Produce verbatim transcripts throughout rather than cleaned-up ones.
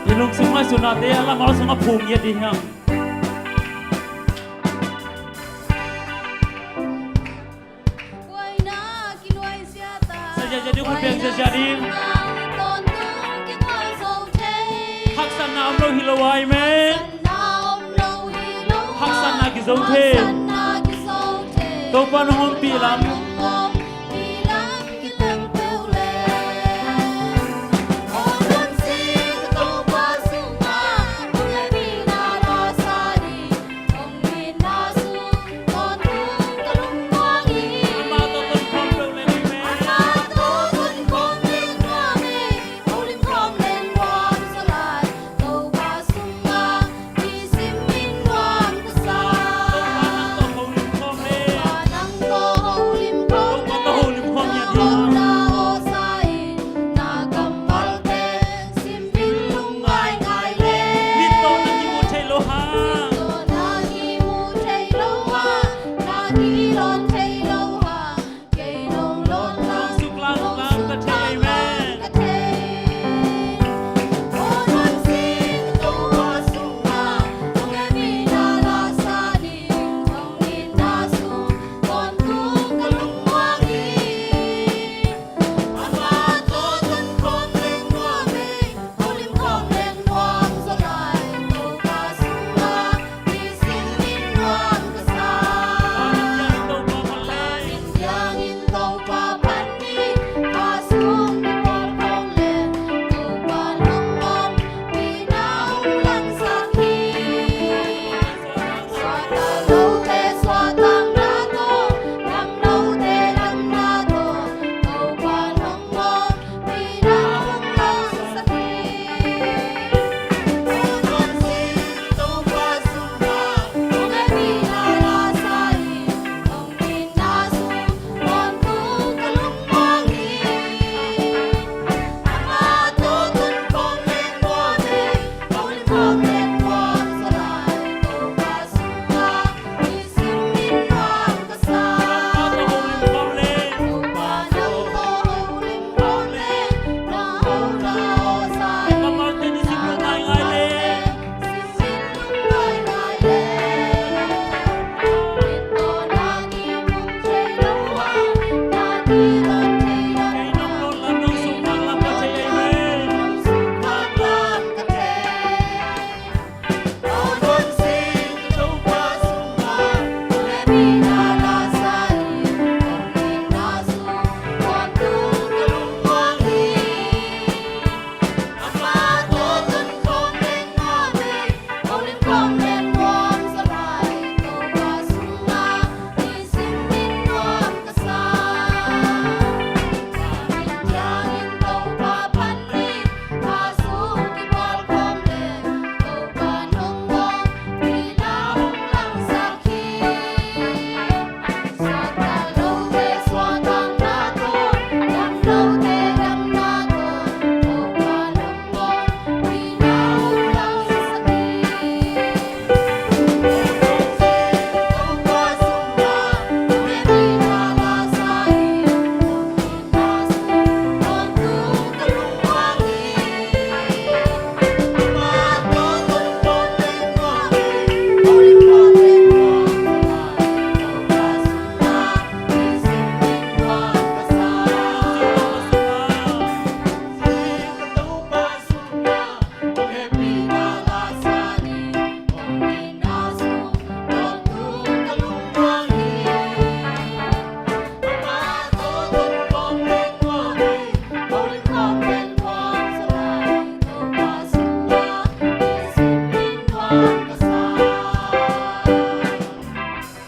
I lungsim ngaihsutnate a lamau sungah phum ngiat ding hiam? Sa ziahziah ding, khut beng ziahziah ding. Haksatna om lo hi lo a, amen. Haksatna kizo thei. Topa nong ompih lam.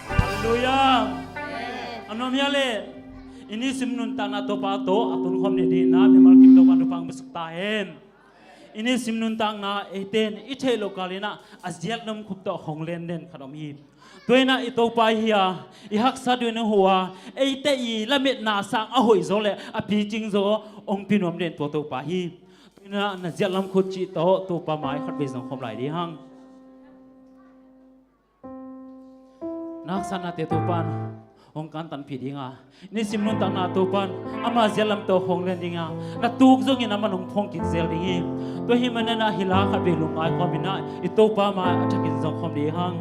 Halleluiah. A nuam hia le. I nisim nuntakna Topa tawh a tunkhawm ding dingin ah mimal kim Topa thupha hong pia suk ta hen. I nisim nuntakna eite in i theih loh kal in ah a ziat lam khup tawh hong len den khat om hi. Tua in ah i Topa hi a, i haksa ding uh a, eite i lametna sang a hoih zaw le a picing zaw hong pi nuam den tua Topa hi. Tua in ah na ziat lam khut cih tawh Topa mai khat vei zong khawm lai ding hang. Na haksatnate Topa in hong kantanpih ding a, nisim nuntakna Topa'n ama ziat lam tawh hong len ding a, na tuk zongin aman hong phawng kik zel ding hi. Tua ahih manin ah hih la khat vei lungngai kawm in ah i Topa mai-ah a thakin zong khawm ding hang.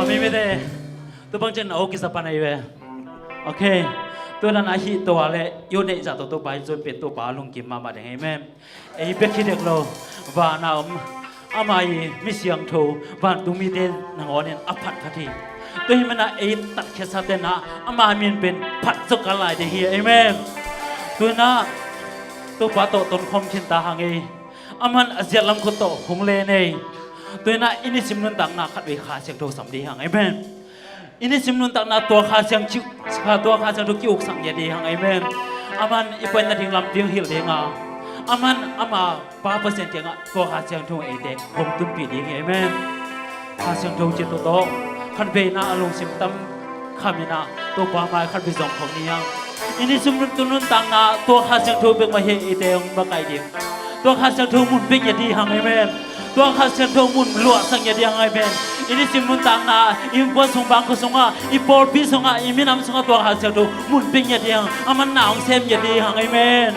Mimite, tu bang ciang na aw kisa pan ahi ve. Ok. Tu dan a hih tua le yo neih zah tawh Topa in zon pen Topa lungkim mahmah ding. Amen. Ei bek hi dek lo, van a om ama i mi siangtho, vantung mite nangawn in a phat khat hi. Tua hi mana ei tatkhiatsate na ama min pen phat zawk kal lai ding hi. Amen. Tuina Topa tawh tonkhawm khin ta hang ei. Aman a ziat lam khut tawh hong len ei. Tuina i nisim nuntakna khat vei Kha Siangtho sam ding hang. Amen. I nisim nuntakna tua Kha Siang ci-, Kha, tua Kha Siangtho ki-uksak ngiat ding hang. Amen. Aman i paina ding lampi hong hilh ding a, aman ama Pa Pasian kiangah tua Kha Siangtho eite hong tunpih ding hi. Amen. Kha Siangtho cih tawh tawh khat veina a lungsim tam kham in ah Topa mai khat vei zong khawm ni hang. I nisim nuntakna tua Kha Siangtho bek mah hi eite hong makaih ding. Tua Kha Siangtho mun pia ngiat ding hang. Amen. Tua Kha Siangtho mun luahsak ngiat ding hang. Amen. I nisim nuntakna, i innkuan sung, bangkua sungah, i pawlpi sungah, i minam sungah tua Kha Siangtho mun pia ngiat ding hang. Aman na hong sem ngiat ding hang. Amen.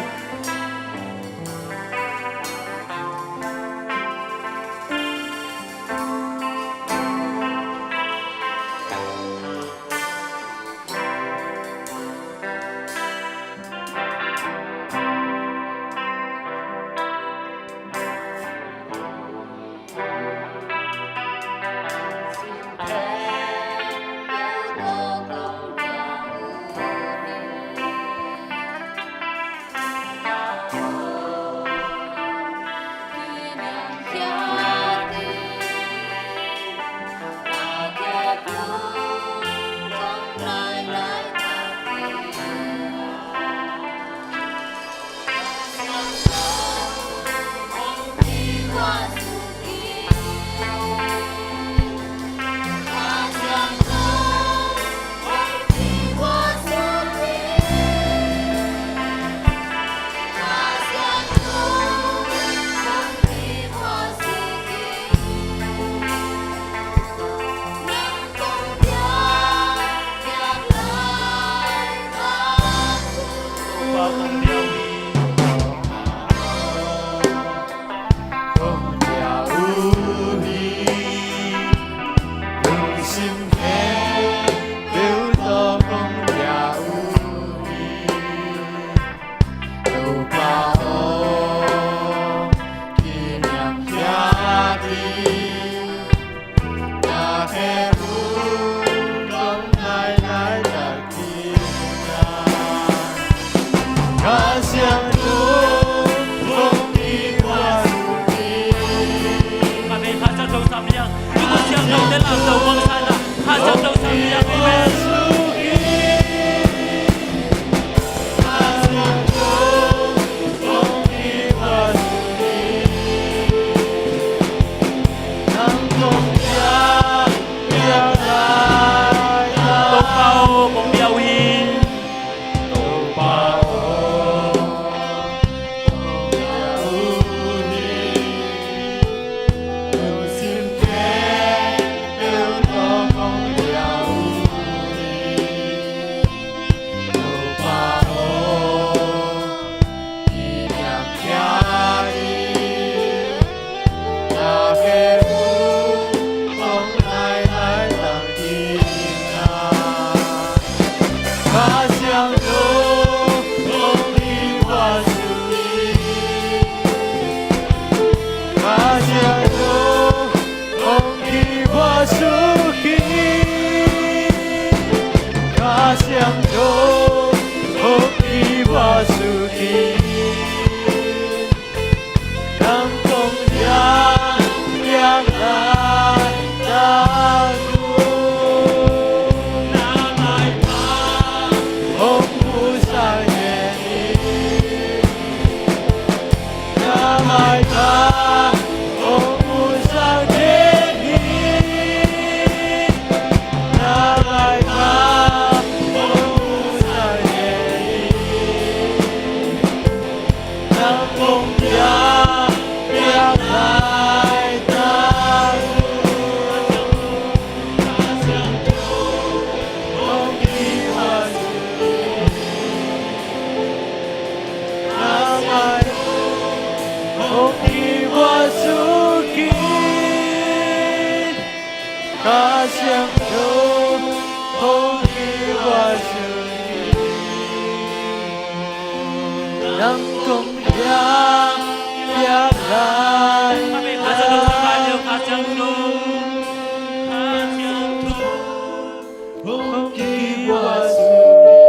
Kha Siangtho hong kibuak suk hi. Nang kong biak, biak lai. Kha Siangtho, Kha Siangtho, Kha Siangtho hong kibuak suk hi.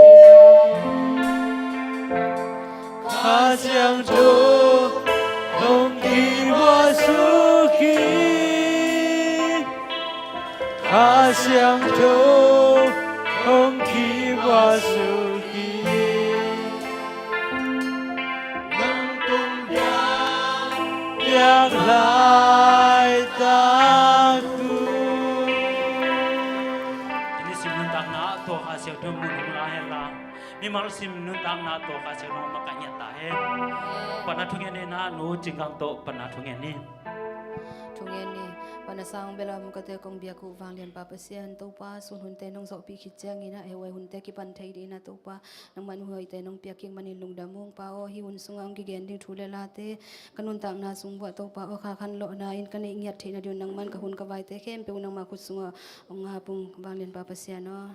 Kha Siangtho hong kibuak suk hi. Kha Siangtho hong kibuak suk hi. Nang kong biak, biak laitak uh. Tuni sim nuntakna tawh Kha Siangtho mun hong la hen la, mimal sim nuntakna tawh Kha Siangtho makaih ngiat ta hen. Pan a thungen ni na, Nu Cing Kang tawh pan a thungen ni. Thungen ni. Pan a sang bel a om kate kong biak uh vanglianpa Pasian Topa, sun hunte nong zawhpih khit ciangin ah, A Y hunte kipan thei dingin ah Topa, nangman huaite nong piak kik manin lungdam ung Pa aw. Hih hun sungah hong kigen ding thu le late ka nuntakna sung vuah Topa aw, kha khanlawhna in ka neih ngiat theih nading un nangman ka hun ka vaite khempeuh nangma khut sungah hong ngap ung vanglianpa Pasian aw.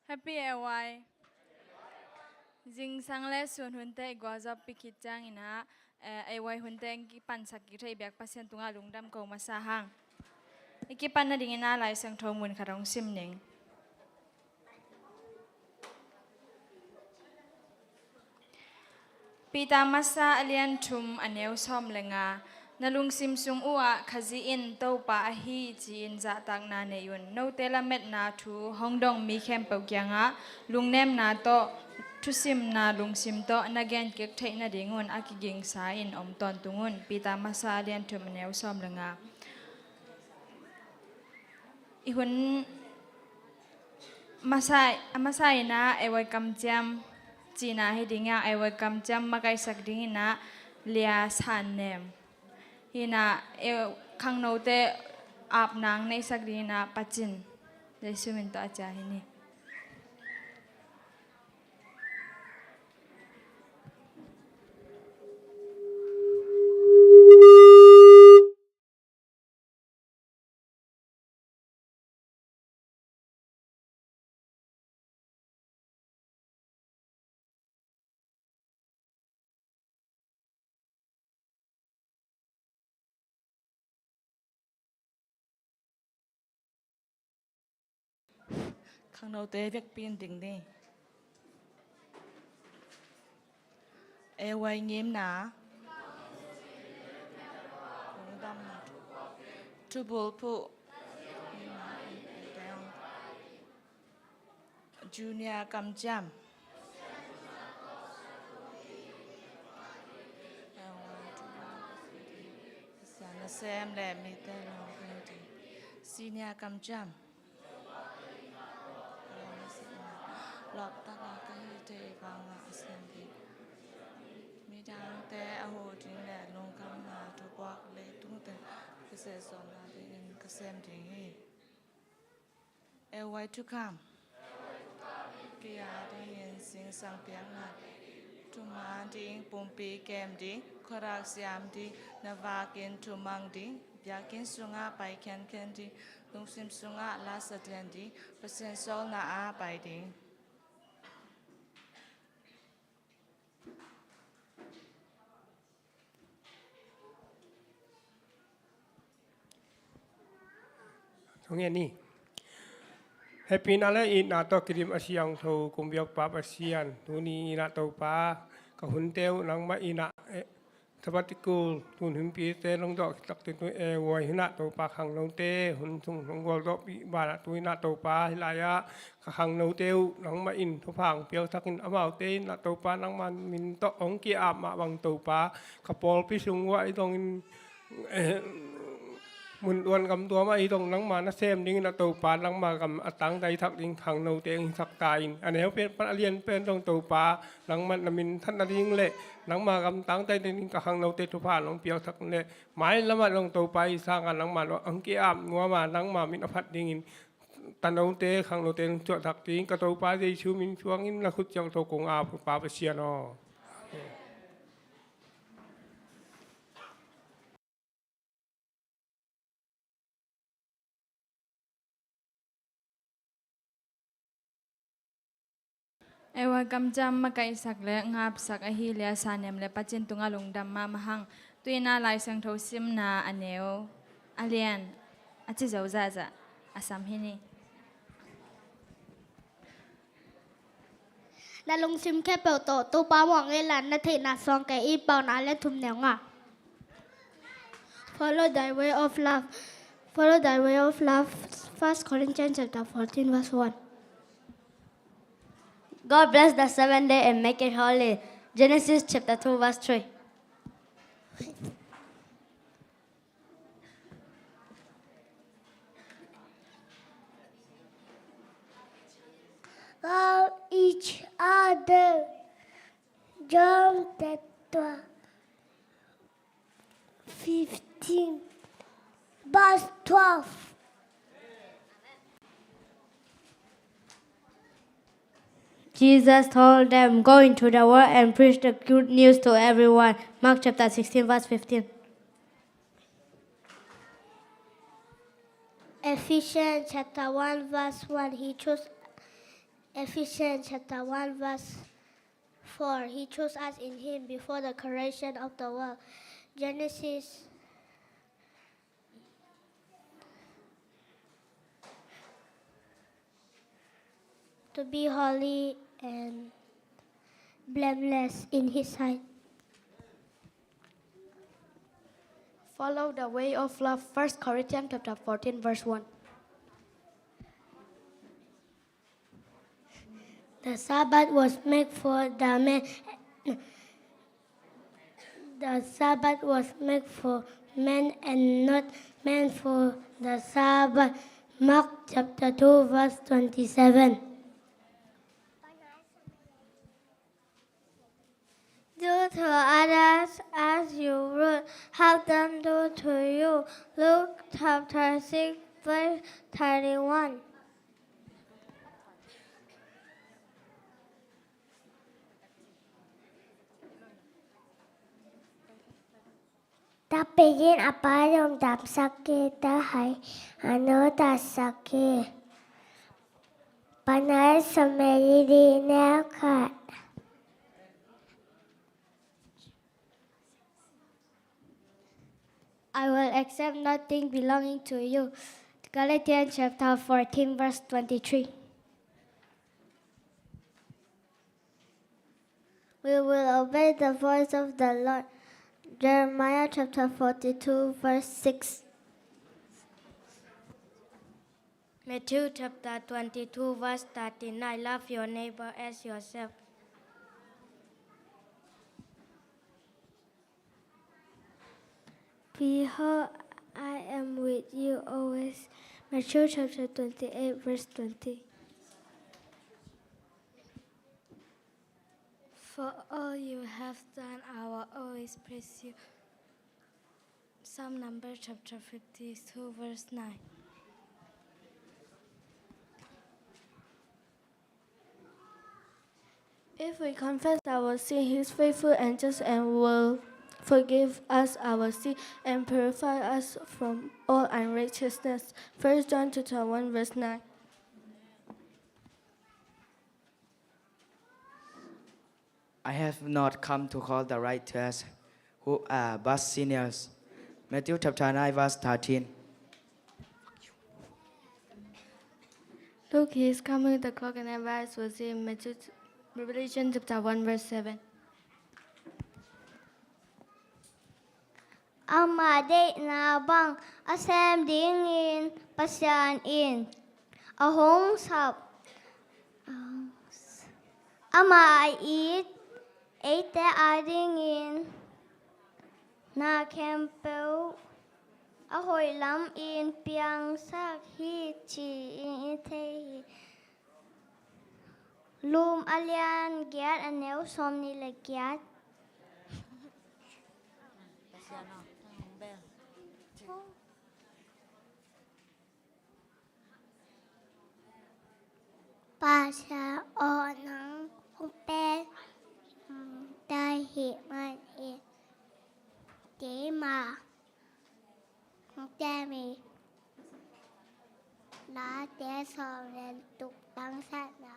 Happy A Y. Zingsang le sun hunte i gualzawhpih khit ciangin ah, eh, A Y hunte hong kipansak kik thei biak Pasian tungah lungdam ko masa hang. I kipan nadingin ah Lai Siangtho mun khat hong sim ning. Peter Masa a lian thum a neu sawm le nga. Na lungsim sung uhah Khazih in Topa ahi ci-in zahtakna nei un. Note lametna thu hong dong mi khempeuh kiangah lungnemna tawh, thusimna lungsim tawh na gen kik theih nadingun a kigingsa in om tawntung un. Peter Masa a lian thum a neu sawm le nga. I hun masa, a masa in ah A Y kamciam cihna hi ding ah, A Y kamciam makaihsak dingin ah Lia San Nem. Hi in ah, eh, khangnote apna hong neihsak dingin ah Pa Cin, Jesu min tawh a cia hi ni. Khangnote vekpi in ding ni. A Y ngimna. Lungdamna. Thubulphuh. Junior kamciam. Nasem le mite lawng. Senior kamciam. Lawptaka ka hih thei bangah a sem ding. Midangte a huh ding le lungkhamna thupuak leitungte ka sehsawhna dingin ka sem ding hi. A Y thukham. Kia dingin zingsang piakna. Thuman ding, pumpi kem ding, khuarak siam ding, na vakin thumang ding, biakinn sungah pai khenkhen ding, lungsim sungah la satian ding, Pasian sawlna ah pai ding. Thungen ni. Hehpihna le itna tawh kidim a siangtho kong biak Pa Pasian, tuni in ah Topa, ka hunte uh nangmah in ah, eh, sabbatical tun hunpite nong zawh khit takte tu A Y hun ah Topa khangnote hun sung nong gualzawhpih banah tu in ah Topa hih lai-ah ka khangnote uh nangmah in thupha hong piaksak in amaute in ah Topa nangmah min tawh hong ki-ap mah bang Topa ka pawlpi sung uh ah i dongin, eh, Mun tuan gam tuam ah hi dong nangma nasem dingin a Topa, nangma gam a tangtai thak ding khangnote hong hisak ta in. A neu pen pan a lian pen dong Topa, nangma na minthan nading le nangma gam tangtai ding ka khangnote thupha nong piaksak le, mailam ah dong Topa, i sanga nangma hong ki-ap nuam a, nangma min a phat dingin tanote khangnote hong suahsak ding ka Topa Jesu min suangin na khut ciang tawh kong ap, Pa Pasian aw. Ewa, kamciam makaihsak le ngapsak ahi le a sanem le Pasian tungah lungdam mahmah hang. Tuina Lai Siangtho simna a neu a lian a ci zo zahzah a sam hi ni. Na lungsim khempeuh tawh Topa muang inla, na theihna suang kei in. Paunak a lian thum neu nga. Follow thy way of love. Follow thy way of love. First Corinthians chapter fourteen, verse one. God bless the seventh day and make it holy. Genesis chapter two, verse three. Love each other. John chapter fifteen, verse twelve. Jesus told them, "Go into the world and preach the good news to everyone." Mark chapter sixteen, verse fifteen. Ephesians chapter one, verse one. He chose, Ephesians chapter one, verse four. He chose us in him before the creation of the world. Genesis to be holy and blameless in his sight. Follow the way of love. First Corinthians chapter fourteen, verse one. The Sabbath was made for the man. The Sabbath was made for man and not man for the Sabbath. Mark chapter two, verse twenty-seven. Do to others as you would have them do to you. Luke chapter six, verse thirty-one. Takpi in a pa lungdamsak hi, ta hai a no tasak hi. Pana Samari di neu khat. I will accept nothing belonging to you. Galatians chapter fourteen, verse twenty-three. We will obey the voice of the Lord. Jeremiah chapter forty-two, verse six. Matthew chapter twenty-two, verse thirty-nine. Love your neighbor as yourself. Behold, I am with you always. Matthew chapter twenty-eight, verse twenty. For all you have done, I will always praise you. Psalm number chapter fifty-two, verse nine. If we confess our sin, he is faithful and just and will forgive us our sin and purify us from all unrighteousness. First John chapter one, verse nine. I have not come to call the righteous, who are but sinners. Matthew chapter nine, verse thirteen. Look, he is coming with the cloak and the bright will see him. Matthew, Revelation chapter one, verse seven. Ama deihna bang a sem dingin Pasian in a hong sap. Ama a it eite adingin na khempeuh A hoih lamin piangsak hi ci-in i thei hi. Rom a lian giat a neu sawmnih le giat. Pasian aw, nang hong pen, mm, dai hih manin, ci ma. Hong pen mi. Late sawm le tuk tang satna.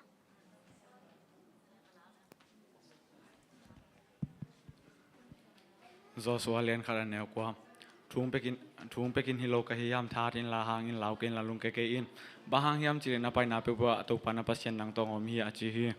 Joshua lian khat a neu kua. Thu hong pia khin, thu hong pia khin hi lo ka hi hiam, tha hat inla, hang inla, uk inla, lungkia kei in. Bang hang hiam cih leh na paina peuhpeuh ah Topa na Pasian nang tawh hong om hi, a ci hi.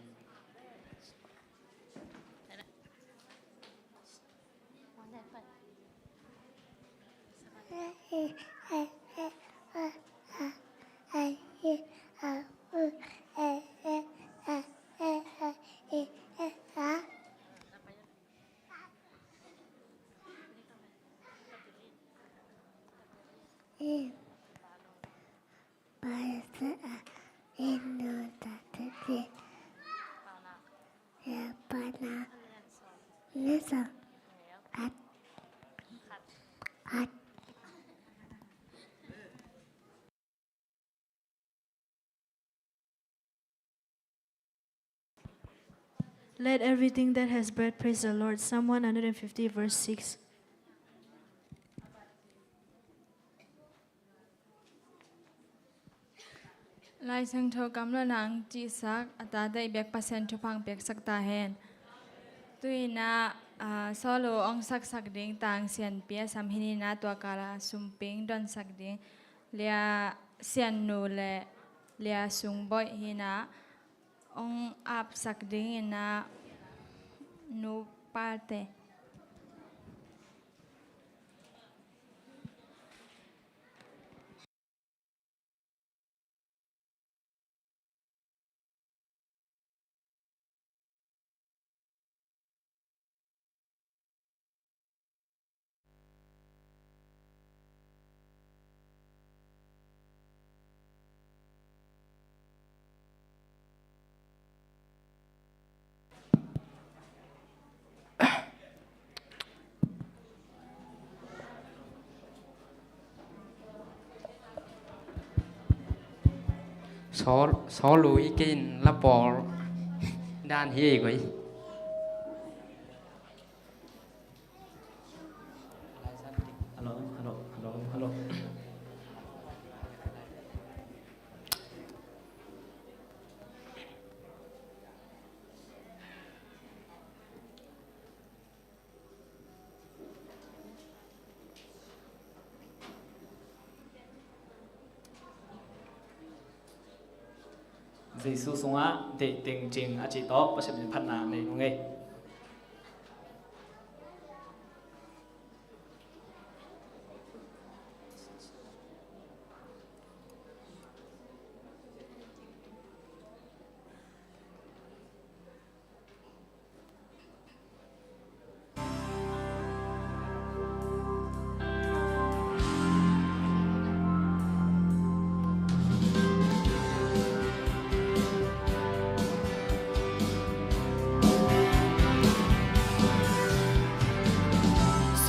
Let everything that has breath praise the Lord. Psalm one hundred and fifty, verse six. Lai Siangtho kamloh nang cihsak a tate i biak Pasian thupha piaksak ta hen. Tu-in ah, ah, Saul uh hong saksak ding tang sianpi a sam hi in ah, tua kal a sumping donsak ding Lia Sian Nu le Lia Sung Boih hi in ah, hong apsak ding in ah, nu pate. Saul, Saul uh i kei in la pawl dan hi ei guai. Hello, hello, hello, hello. Jesu sungah deih teng cing a cih tawh Pasian min phatna nei nung ei.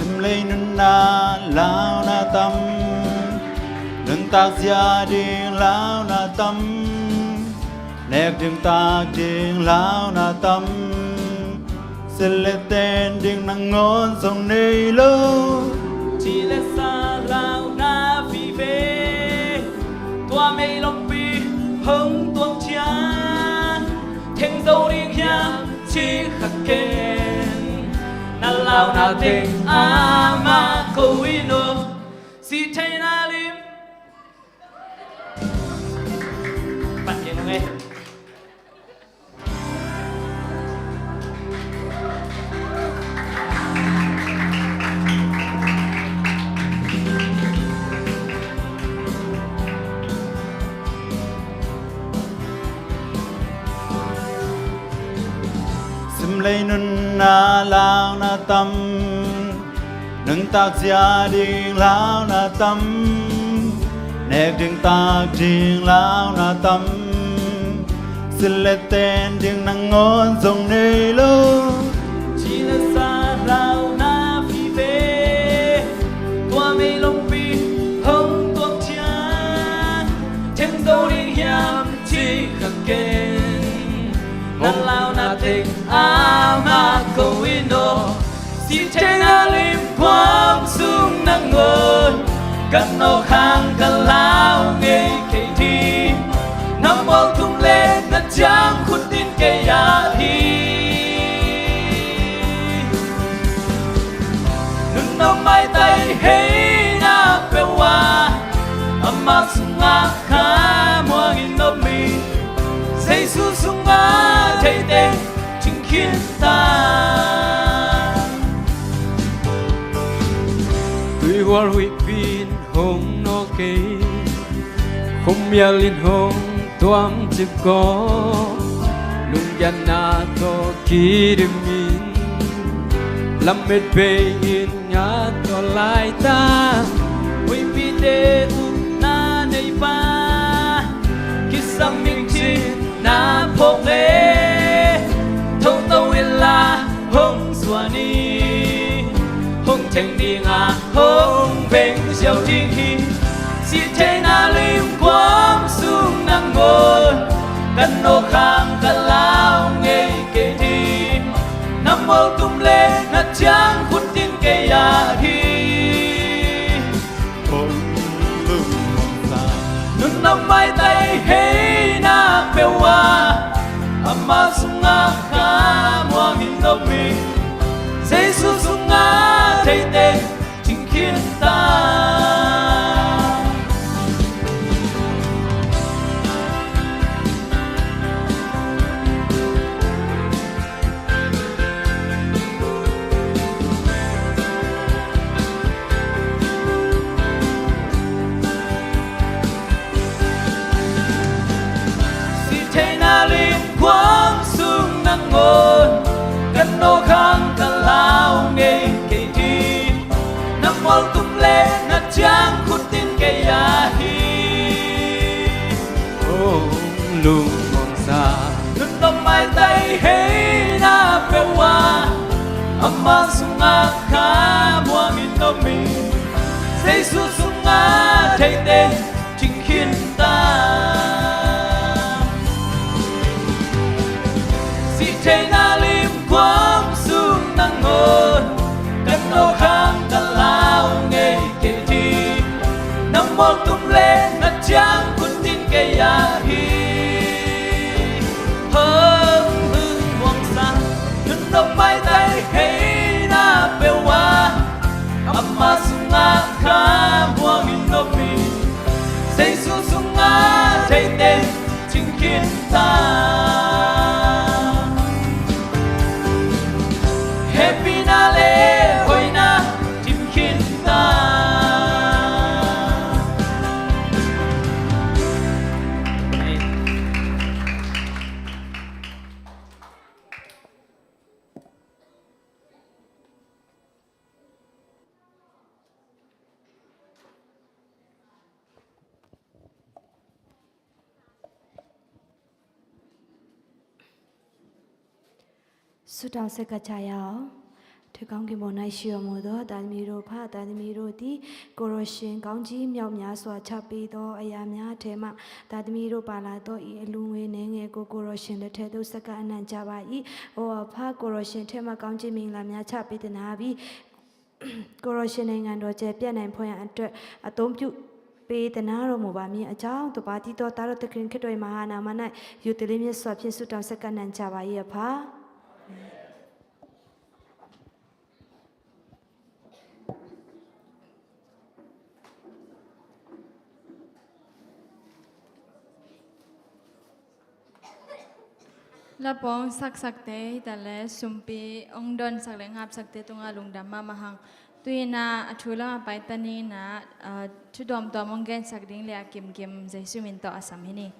Simlei nunna launa tam, nuntak zia ding launa tam, nek ding tak ding launa tam, silh le ten ding nangawn zong nei lo. Ci le sa launa vive, tua meilompi hong tuang ciang, theng zo ding hiam ci kha ken, na launa teng amah ko in aw. Sih theihna lim. Pan kei nung ei. Simlei nunna launa tam, Nuntak zia ding launa tam, nek ding tak ding launa tam, silh le ten ding nangawn zong nei lo. Ci le sa launa vive, tua meilompi hong tuak ciang, thengzo ding hiam ci ka gen. Na launa teng amah ko in aw, sihtheina limguam sung nangawn, ka nawk hang ka lau ngei kei ding. Na mual tum le na ciang khut in kei ah hi. Nunnom maitai heina peuh a, ama sungah kha muangin om hi. Jesu sungah theite cing khin ta. Tuihual huihpi in hong nawk kei, khuamial in hong tuam cip ko, lungkiatna tawh kidim in, lamet bei in nga tawh lai ta. Huihpite upna neipa, kisam mingcin na phawk le, thoto inla hong suan hi. Hong theng dinga hong veng ziau ding hi. Sihtheina limguam sung nangawn, ka nawk hang ka lau ngei kei ding. Na mual tum le na ciang khut in kei ah hi. Hong lungmuang sa. Nunnom maitai heina peuh a, ama sungah kha muangin om hi. Jesu sungah theite cing khin ta. Sihtheina limguam sung nangawn, ka nawk hang ka lau ngei kei ding. Na mual tum le na ciang khut in kei ah hi. Hong lungmuang sa. Nunnom maitai heina peuh a, ama sungah kha muangin om hi. Jesu sungah theite cing khin ta. Sihtheina limguam sung nangawn, ka nawk hang ka lau ngei kei ding. Na mual tum le na ciang khut in kei ah hi. Hong lungmuang sa. Nunnom maitai heina peuh a, ama sungah kha muangin om hi. Jesu sungah theite cing khin ta. Hehpihna le hoihna dim khin ta.ဆုတောင်းဆက်ကပ်ကြရအောင်။ ထွေကောင်းကင်ဘုံ၌ရှိတော်မူသော သားသမီးတို့ဖ၊ သားသမီးတို့သည် ကိုယ်တော်ရှင်ကောင်းကြီးမြောက်များစွာချပေးသောအရာများထဲမှ သားသမီးတို့ပါလာသော ဤအလှူငွေနည်းငယ်ကို ကိုယ်တော်ရှင်လက်ထက်သို့ဆက်ကပ်အနံ့ကြပါ၏။ အိုအဖ၊ ကိုယ်တော်ရှင်ထဲမှကောင်းကြီးမင်္ဂလာများချပေးသနားပြီး ကိုယ်တော်ရှင်နိုင်ငံတော်ကျယ်ပြန့်နိုင်ဖို့ရန်အတွက်အသုံးပြုပေးသနားတော်မူပါမည်အကြောင်း တပါးတည်းသောသားတော်သခင်ခရစ်တော်၏မဟာနာမ၌ယုသေလင်းမြတ်စွာဖြင့်ဆုတောင်းဆက်ကပ်နံ့ကြပါ၏အဖ။ လက်ပုံဆပ်ဆပ်တဲ့ တလဲ sumpih အောင်ဒွန်ဆပ် လင်ငပ်ဆပ်တဲ့ တုငါ လုံဒမ်းမမဟင် တွင်နာ အထူလမ်းအပိုင်တနင်္နာ အထူတော်တော်မင်္ဂလာဆပ်ဒင်း လျာကင်ကင် ယေရှုမင်တော်အစမီးနီ။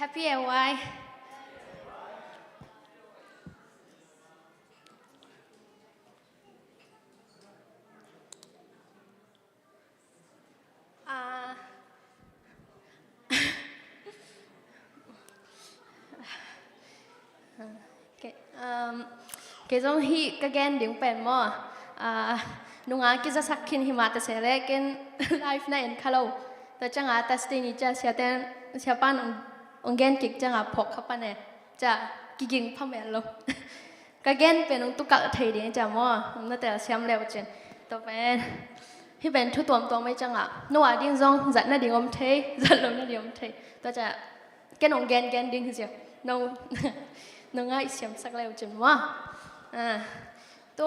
Happy A Y. Ah. Kei, um, kei zong hih ka gen ding pen maw, ah, nunga kizasak khin hi mah ta se leh ken live na en kha lo. Tua ciangah Thursday ni ciang siate'n, siapa'n ong, ong gen kik ciangah phawk kha pan e. Ciang kiging phamel lo. Ka gen pen ong tukalh thei ding ciang maw, ong na telsiam le uh cin. Tua pen hih pen thu tuamtuam ei ciangah no a ding zong zat nading om thei, zat lo nading om thei. Tua ciang ken ong gen gen ding hi zia. No, no ngaihsiamsak le uh cin maw. Ah, tu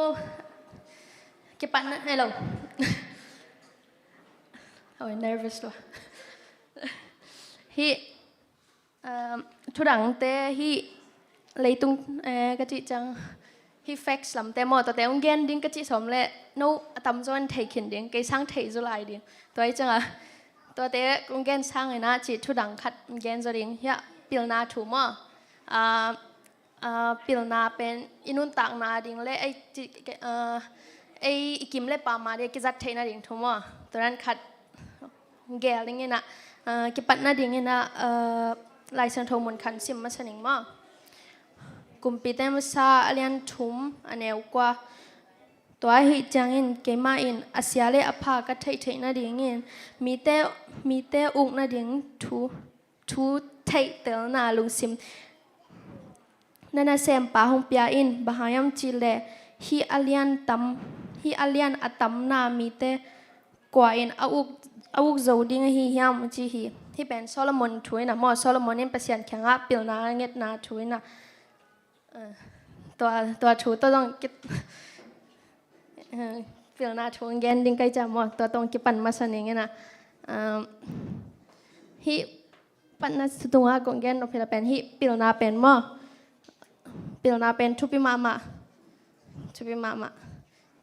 kipat na, hello. Oi, nervous lua. Hih, um, thudangte hih leitung, eh, ka cih ciang hih facts lamte maw, tuate ong gen ding ka cih sawm leh no a tamzaw in thei khin ding, kei sang thei zaw lai ding. Tua hi ciangah tuate ong gen sangin ah cih thudang khat ong gen zaw ding. Hiah pilna thu maw. Ah, ah, pilna pen i nuntakna ding le ei ci-, ah, ei i kim le pam a ding kizat theihna ding thu maw. Tua dan khat gel dingin ah, ah, kipat nadingin ah, ah, Lai Siangtho mun khat sim masa ning maw. Kumpite Masa a lian thum a neu kua. Tua ahih ciangin keimah in a sia le a pha ka theih theih nadingin mite, mite uk nading thu thu theihtelna lungsim na nasempa hong pia in. Bang hang hiam cih leh hih a lian tam, hih a lian a tamna mite kua in a uk, a uk zo ding ahi hiam ci hi. Hih pen Solomon thu in ah maw, Solomon in Pasian kiangah pilna ngetna thu in ah. Eh, tua, tua thu tawh zong ki-, eh, pilna thu gen ding ka hi ciang maw, tua tawh kipan masa ning in ah. Um, hih patna thu tungah kong gen nop hi leh pen hih pilna pen maw. Pilna pen thupi mahmah. Thupi mahmah.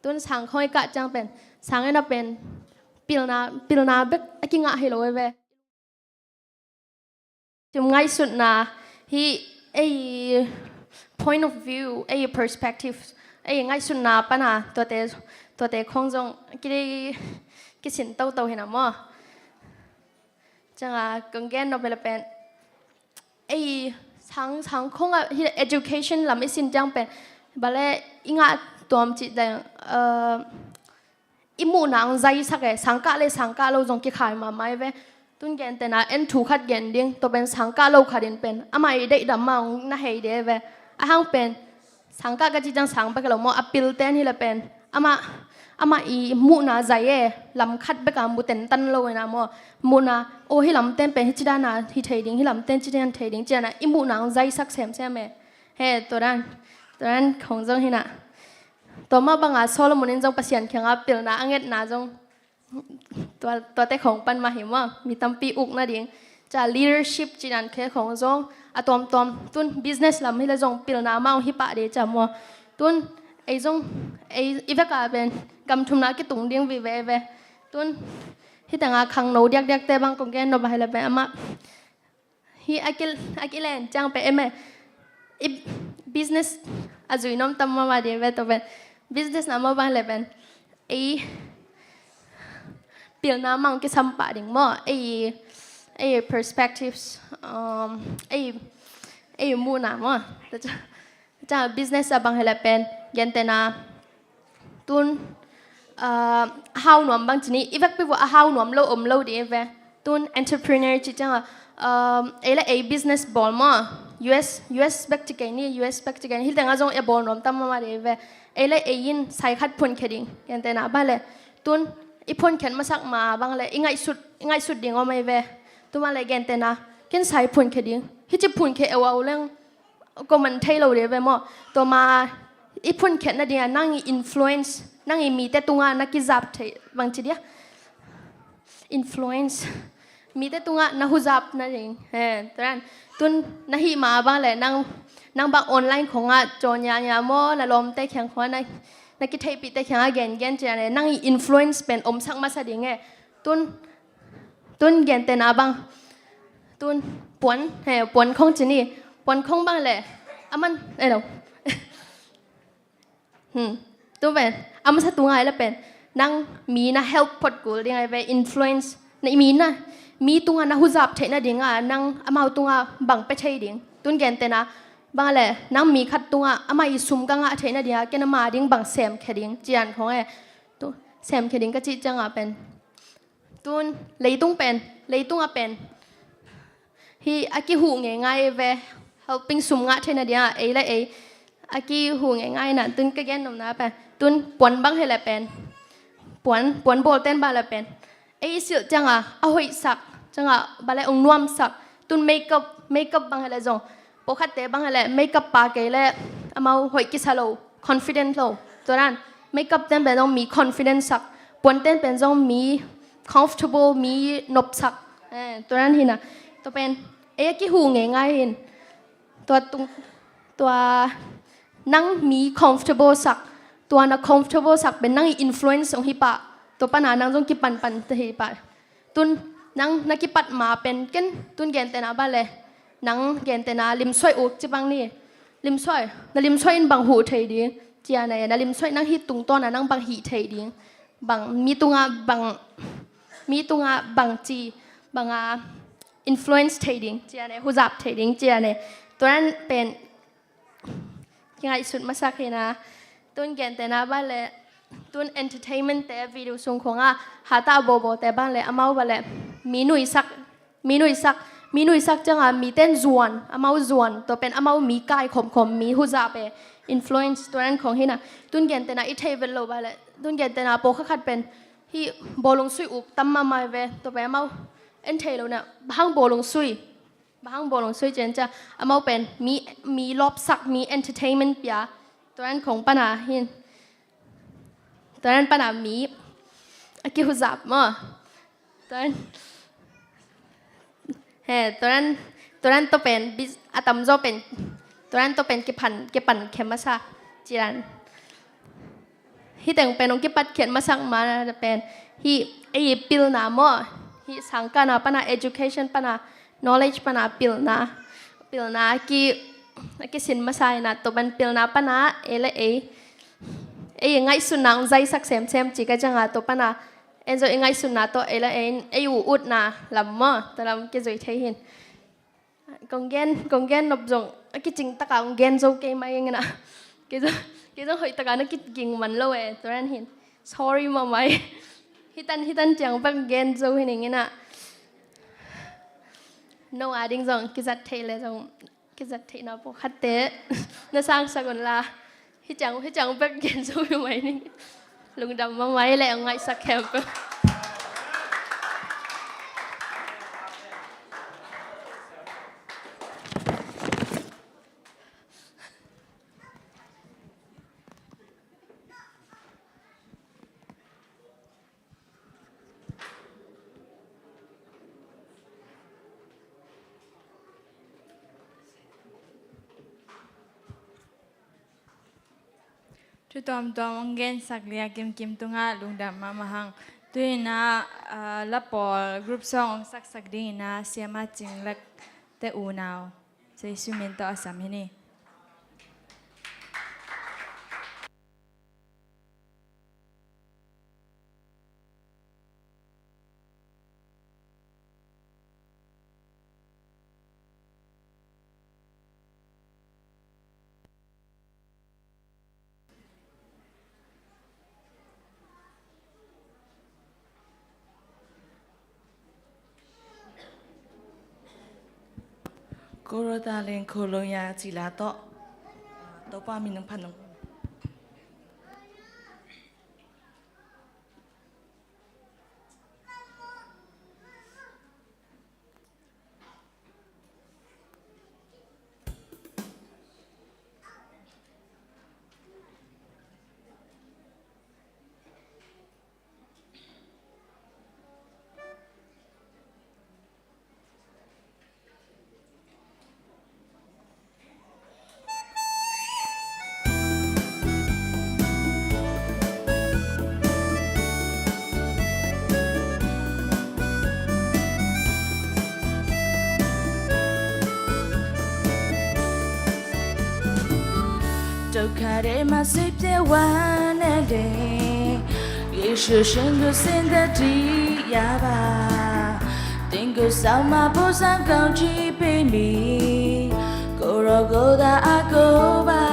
Tun sang khawng i kah ciang pen, sang in ah pen pilna, pilna bek a kingah hi lo e ve. Sim ngaihsutna hi, ei point of view, ei perspective, ei ngaihsutna pan a tuate, tuate khawng zong ki, kisin toto hi na maw. Ciangah kong gen nop hi leh pen ei sang, sang khawng ah hi education lam i sin ciang pen bale i ngah tuam cih dang, uh, i muhna ang zaisak e, sangkah le sangkah lo zong kikhai mahmah e ve. Tun gentehna en thu khat gen ding, tua pen sangkah lo khat in pen amah i deih dam mah ang na hei de ve. A hang pen sangkah ka ci ciang sang bek lo maw, a pilten hi leh pen amah, amah i muhna zai e, lam khat bek a mu tentan lo e na maw. Muhna, o, hih lamten pen hih ci dan a hi thei ding, hih lamten ci dan thei ding ci dan a i muhna ang zaisak semsem e. He, tua dan, tua dan khong zong hi na. Tua mah bangah Solomon in zong Pasian kiangah pilna a ngetna zong tua, tuate khong pan mah hi maw, mi tampi uk nading. Ca leadership ci dan khe khong zong a tuamtuam. Tun business lam hi leh zong pilna mah ong hi pah de ca maw. Tun ei zong, ei i vek a pen gam thumna kitung ding vive ve. Tun hih tengah khangno diakdiakte bang kong gen nop a hi leh pen amah hih a ki, a kilen ciang pen em e, i business a zui nuam tam mahmah ding ve tua pen. Business na mah bang leh pen ei pilna mah kisam pah ding maw, ei, ei perspectives, um, ei, ei muhna maw. Tua ciang business a bang hi leh pen gentehna tun, ah, a hau nuam bang ci ni, i vekpi vua a hau nuam lo om lo ding hi ve. Tun entrepreneur ci ciangah, um, ei le ei business bawl maw, U S, U S bek ci kei ni, U S bek ci kei ni, hih tengah zong i bawl nuam tam mahmah ding hi ve. Ei le ei in sai khat phunkhia ding, gentehna bang leh tun i phunkhia masak ma bang leh i ngaihsut, i ngaihsut ding om hi ve. Tun bang leh gentehna ken sai phunkhia ding, hih ci phunkhia e uh a uh leng common thei lo ding ve maw. Tua ma i phunkhiat nading a nang i influence, nang i mite tungah na kizap thei bang ci dia. Influence. Mite tungah na huzap nading. He, tuan, tun na hih ma bang leh nang, nang bang online khongah caw nia nia maw, na lawmte kiang khongah na, na kitheihpihte kiangah gen gen ci a leh nang i influence pen omsak masa ding e. Tun, tun gentehna bang Tun puan, he, puan khong ci ni. Puan khong bang le, a man, eh, no. Hmm. Tu pen, a masa tunga le pen, nang mi na help phot kul ding ai ve, influence, na mi na, mi tunga na huzap theihna dinga, nang amau tunga bang pe thei ding. Tun gentena, bang le, nang mi khat tunga, ama i sum ka ngah theihna dinga, ken ama ding bang sem khe ding, cian khong e. Tu, sem khe ding ka ci cianga pen. Tun, leitung pen, leitunga pen. Hi, a kihuh ngeingai ve, helping sum ngah theihna dinga, ei le ei. A kihuh ngeingai na, tun ka gen nopna pen. Tun, puan bang hi le pen. Puan, puan bawl ten bang le pen. Ei silh cianga, a hoihsak, cianga, bang le ong nuamsak. Tun makeup, makeup bang hi le zong. Pawlkhatte bang hi le, makeup pa kei le, amau hoih kisa lo, confident lo. Tua dan, makeup ten pen zong mi confident sak. Puan ten pen zong mi comfortable, mi nopsak. Eh, tua dan hi na. Tua pen, ei a kihuh ngeingai hin. Tua tung, tua nang mi comfortable sak. Tua na comfortable sak pen nang i influence ong hi pah. Tua pana nang zong kipanpan te hi pah. Tun nang na kipat ma pen ken tun gentena bang le. Nang gentena limsuai uk ci bang ni. Limsuai, na limsuai in bang huh thei ding. Ciana e, na limsuai nang hi tungtawna nang bang hih thei ding. Bang, mi tunga bang, mi tunga bang ci, banga influence thei ding, ciane, huzap thei ding, ciane. Tua dan pen, kingaihsut masak hi na, tun gentena bang le, tun entertainment te, video sung khonga, hata bobo te bang le, amau bang le, mi nuisak, mi nuisak, mi nuisak cianga, mi ten zuan, amau zuan, tua pen amau mi kai khomkhom, mi huzap e, influence, tua dan khong hi na, tun gentena, i thei vet lo bang le, tun gentena, pawlkhat khat pen, hi bawlung sui uk tam mahmah ve, tua pen amau en thei lo na, bang hang bawlung sui, bang hang bawlung sui cian cia, amau pen mi, mi lawpsak, mi entertainment pia, tua dan khong pana hin, tua dan pana mi, a kihuzap maw, tua dan, he, tua dan, tua dan tua pen, bis-, a tamzaw pen, tua dan tua pen kipan, kipan khe masa, cian. Hih teng pen hong kipatkhiat masak ma pen hih ei pilna maw, hih sangkahna pana, education pana, knowledge pana pilna, pilna a ki, a kisin masa hi na, tua pan pilna pana ei le ei, ei ngaihsutna hong zaisak semsem ci ka cianga tua pana, en zo ei ngaihsutna tawh ei le ei, ei u utna lam maw, tua lam kizui thei hin. Kong gen, kong gen nop zong a kicing taka kong gen zo kei mai ing ina. Kei zong, kei zong hoih taka na kiging man lo e, tua dan hin. Sorry mahmah e. Hitan, hitan ciang bek gen zo hi ning ina. No a ding zong kizat theih le zong, kizat theihna pawlkhatte na sangsak un la. Hih ciang, hih ciang bek gen zo hi mai ning. Lungdam mahmah e le, ngaihsak khempeuh. Thu tuamtuam hong gensak Lia Kim Kim tungah lungdam mahmah hang. Tu-in ah, ah, la pawl group song hong saksak dingin ah Siama Cing Lek te unau Jesu min tawh a sam hi ni. Korota leng kholong ya cila tawh. Topa min nang phan nang. တွေမှာစိတ်ပျက်ဝမ်းနည်းလေ ယေရှုရှင်ကိုဆင်းသက်တည်ရပါ သင်ကိုဆောင်မပို့ဆောင်ကောင်းချီးပေးမည် ကိုယ်တော်ကိုသာအကိုးပါ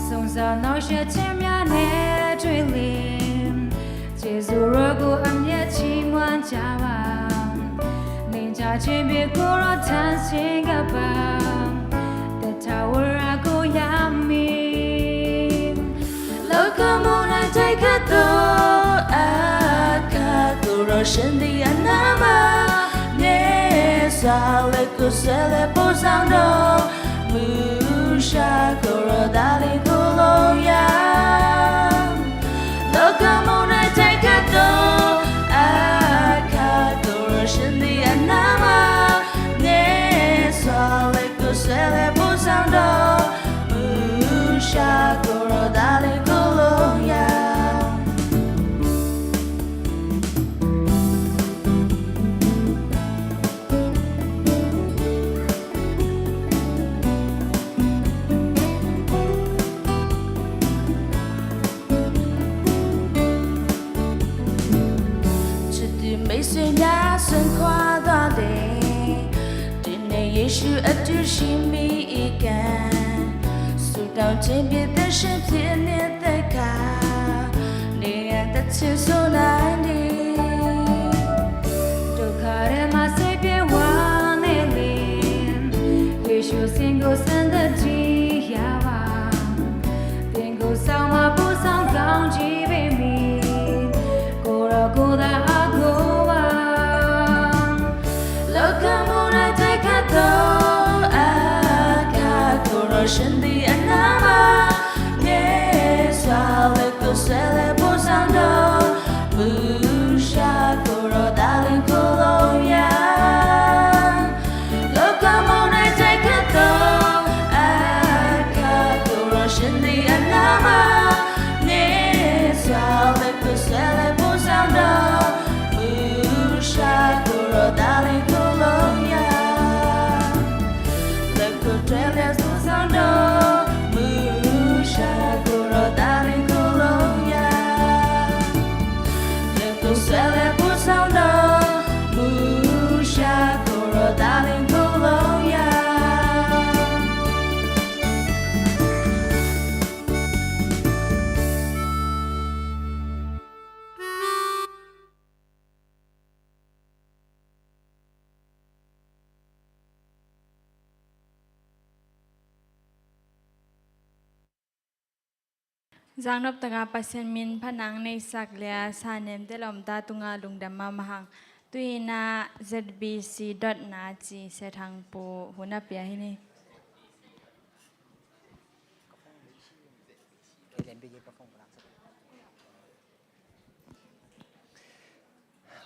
စွန့်စားနှောင့်ယှက်ခြင်းများနဲ့တွေ့လျှင် ကျေးဇူးတော်ကိုအမျက်ချီးမွမ်းကြပါ နေကြခြင်းဖြင့်ကိုယ်တော်ထံဆင်းကပ်ပါ သက်တာဝရကိုရမည် လောကမုန်းတိုင်းတိုက်ခတ်သောအခါ ကိုယ်တော်ရှင်သည်အနားမှာနေစွာ လက်ကိုဆွဲလျက်ပို့ဆောင်တော်မူ ရှာကိုယ်တော်သာလျှင်ကိုယ်လုံးရာ လောကမုန်းတိုင်းတိုက်ခတ်သောအခါ ကိုယ်တော်ရှင်သည်အနားမှာနေစွာ လက်ကိုဆွဲလျက်ပို့ဆောင်တော်မူ ရှာကိုယ်တော်သာလျှင်ကိုယ်လုံးရာ ချစ်သူမိတ်ဆွေများစွန့်ခွာသွားလေ ဒီနေ့ယေရှုအတူရှိမိကံ ဆုတောင်းခြင်းဖြင့်သန့်ရှင်းဖြစ်နေတဲ့အခါ နေရာတစ်ဆင့်ဆိုနိုင်သည် ဒုက္ခထဲမှာစိတ်ပျက်ဝမ်းနည်းလျှင် ယေရှုရှင်ကိုဆင်းသက်တည်ရပါ သင်ကိုဆောင်မပို့ဆောင်ကောင်းချီးပေးမည်ကိုယ်တော်ကိုသာအကိုးပါ လောကမုန်းတိုင်းတိုက်ခတ်သောအခါ ကိုယ်တော်ရှင်သည်အနားမှာနေစွာ လက်ကိုဆွဲလျက်ပို့ဆောင်တော်မူ ရှာကိုယ်တော်သာလျှင်ကိုယ်လုံးရာ လောကမုန်းတိုင်းတိုက်ခတ်သောအခါ ကိုယ်တော်ရှင်သည်အနားမှာနေစွာ လက်ကိုဆွဲလျက်ပို့ဆောင်တော်မူ ရှာကိုယ်တော်သာလျှင်ကိုယ်လုံးရာ လက်ကိုဆွဲလျက်ပို့ဆောင်တော်မူ ရှာကိုယ်တော်သာလျှင်ကိုယ်လုံးရာ လက်ကိုဆွဲလျက်ပို့ဆောင်တော်မူ ရှာကိုယ်တော်သာလျှင်ကိုယ်လုံးရာ Zaknop taka Pasian min phatna hong neihsak le a, sa nemte lawmta tungah lungdam mahmah hang. Tu-in ah Z B C dot na ci Sia Thang Pu hun a pia hi ni.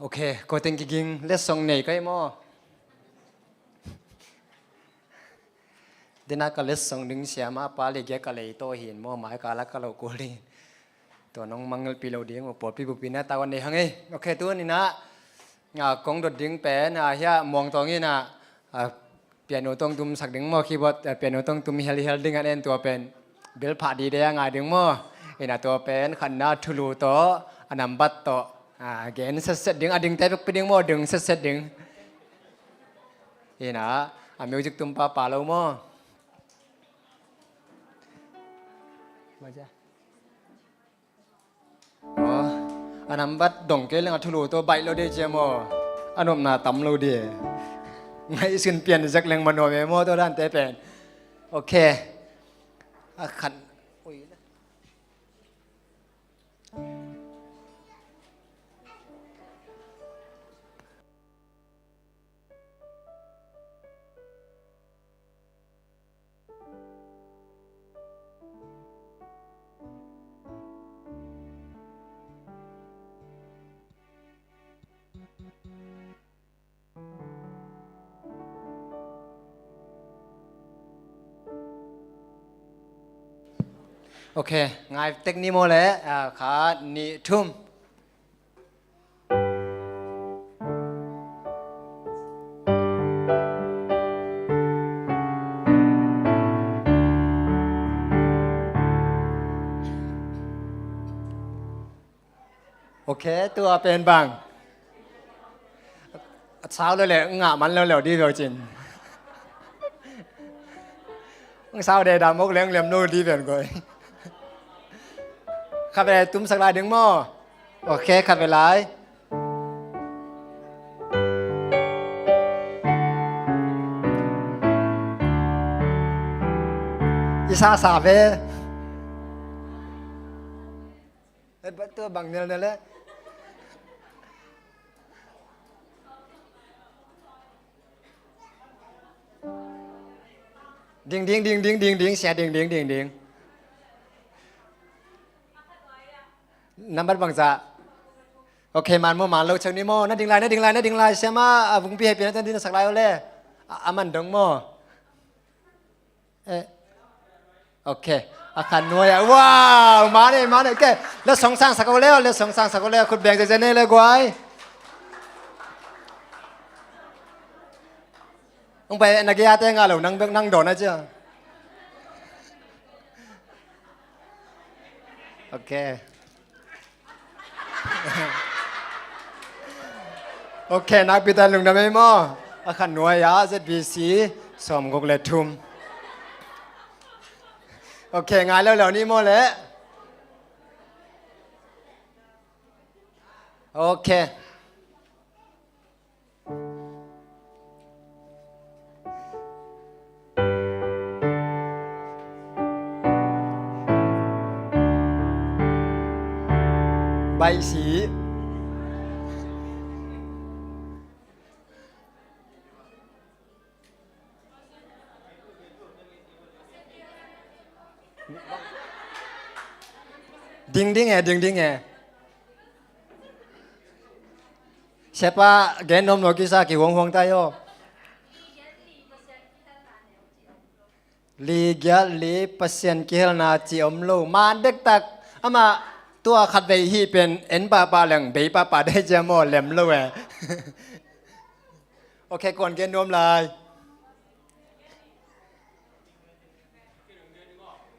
Ok, ko teng kiging letsong nei kai maw? Dena ka letsong ding siama pa le gia ka lei tawh hin maw, mai ka la ka lo kul ding. Tua nong mangngilh pi lo ding maw, pawlpi bupi na tau an nei hang ei. Ok, tu ni na, a, kong dot ding pen a hia muangtawng in a, a, piano tong tum sak ding maw, keyboard, eh, piano tong tum hel hel ding an en tua pen. Bil phah dide a ngai ding maw. Ina tua pen khatna thulu tawh, a nambat tawh. A, gen setset ding, a dingte bekpi ding maw, ding setset ding. Ina, a music tum papa lo maw. Baja. Aw, a nambat dong kei leng a thulu tawh baih lo dih ciam aw. A nopna tam lo dih. Ngaihsun pian zek leng man nuam e maw, tua dante pen. Ok. A khan. Ui. Ok, ngai tek ni maw le, a, khat, nih, thum. Ok, tua pen bang. A sau lele ngah man leuleu di veu cin. Ang sau de da mok leng lem lo di ven koi. Khat ve tumsak lai ding maw? Ok, khat ve lai. I sa sa ve. Eh, ba tua bang nel nel eh. Ding ding ding ding ding ding sia ding ding ding ding. Nambat bangza. Ok, man maw man lo cheu ni maw, na ding lai, na ding lai, na ding lai, siama a vungpi hei pina tan din sak lai ole. A, a man dong maw. Eh. Ok. A khan nuai a. Wow, mane, mane. Ok. Le song sang sak ole, le song sang sak ole, khut beng zene le guai. Ong pai na gei ate nga lo nang bek nang dona cia. Ok. Ok, nakpi ta lungdam ei maw. A khan nuai a Z B C sawm guk le thum. Ok, ngai lo lo ni maw le. Ok. Baih si. Ding ding e, ding ding e. Siapa gen nuam lo kisa ki huang huang tai aw. Li giat li Pasian kihelna ci om lo. Man dektak ama tua khat vei hi pen en papa leng bei papa dei cia maw lem lo e. Ok, kuan gen nuam lai.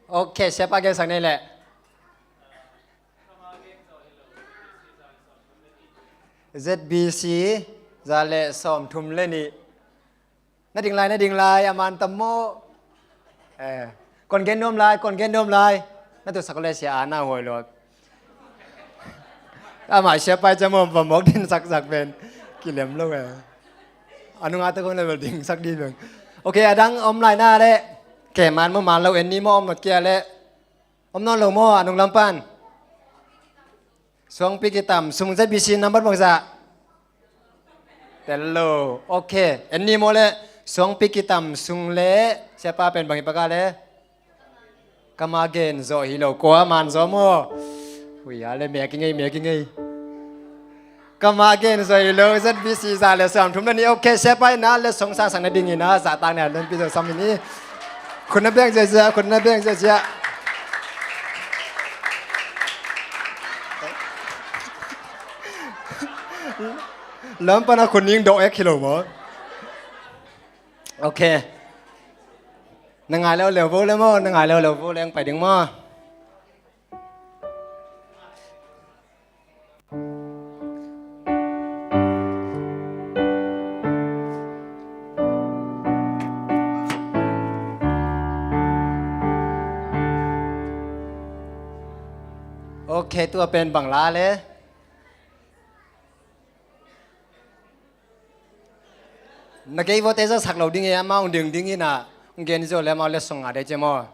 Ok, siapa gensak nei leh. Z B C za le sawm thum le nih. Na ding lai, na ding lai, a man tam maw. Eh, kuan gen nuam lai, kuan gen nuam lai. Na tu sak le sia a na huai lo. Amah siapa i cam om pamawk din saksak pen kilem lo e. A nungah te kong level ding sak di pen. Ok, a dang om lai na le. Ke man maw man lo en ni maw om not kia le. Om nawn lo maw a nung lam pan. Suangpi kitam sung Z B C nambat bangzah. Tel lo. Ok. En ni maw le suangpi kitam sung le siapa pen bang i paka le. Kama gen zawh hi lo kua man zaw maw. Ui a le mek i ngei mek i ngei. Kama gen zawh hi lo Z B C za le sawm thum le nih. Ok, siapa i na le song sang sang na ding i na zahtak na len pi zawh sam i ni. Khut na beng ziahziah, khut na beng ziahziah. Lam pana khut ning dawh ek hi lo maw. Ok. Na ngai lo leu vo le maw, na ngai lo leu vo le ang pai ding maw. Ok, tua pen bang la le. Na kei vote za sak lo ding e, amau ding ding ina, gen zo le amau le song a de che maw.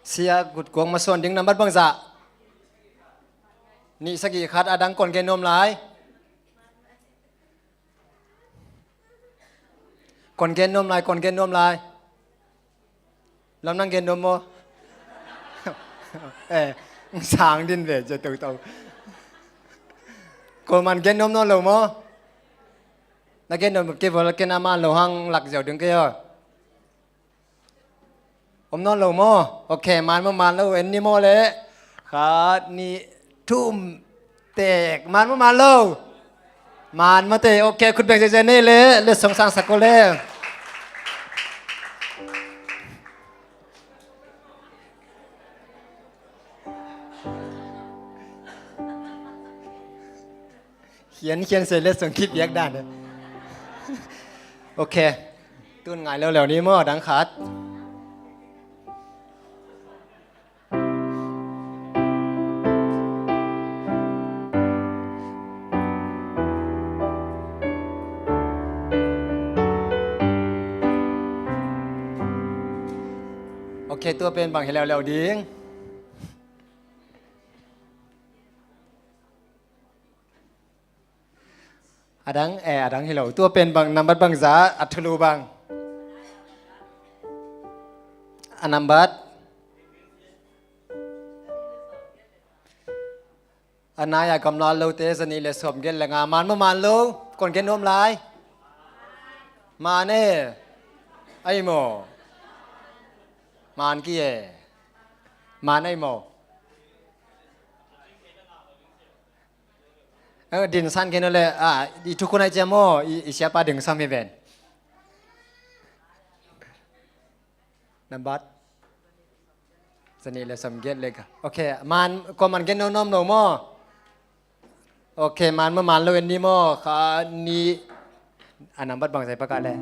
Sia kut kuang ma suan ding nambat bangzah. Nih sagih khat a dang kon gen nuam lai. Kon gen nuam lai, kon gen nuam lai. Lam nang gen nuam maw? Eh, sang din ve je toto. Ko man gen nuam nawn lo maw? Na gen nuam kei vol ken a man lo hang lak ziau ding kei aw. Om nawn lo maw? Ok, man maw man lo, en ni maw le. Khat, nih, thum, tek. Man maw man lo? Man maw te. Ok, khut beng ziahziah nei le, le song sang sak ko le. Khian khian se letsong kipiak dan. Ok. Tun ngai leuleu ni maw, a dang khat. Ok, tua pen bang hi leuleu ding. A dang, eh, a dang hi lo. Tua pen bang, nambat bangzah, a thulu bang. A nambat. A nai-a gamlal lote, zanih le sawmgiat le nga. Man maw man lo, kong gen nuam lai. Man e. Ai maw. Man ki e. Man ai maw. Eh, dingsan kei no le, ah, i thukhun ai cia maw, i, i siapa dingsam hi ven. Nambat. Zanih le sawmgiat le ka. Ok, man, ko man gen no nom lo maw. Ok, man maw man lo en ni maw, kha ni. A nambat bang zai paka le.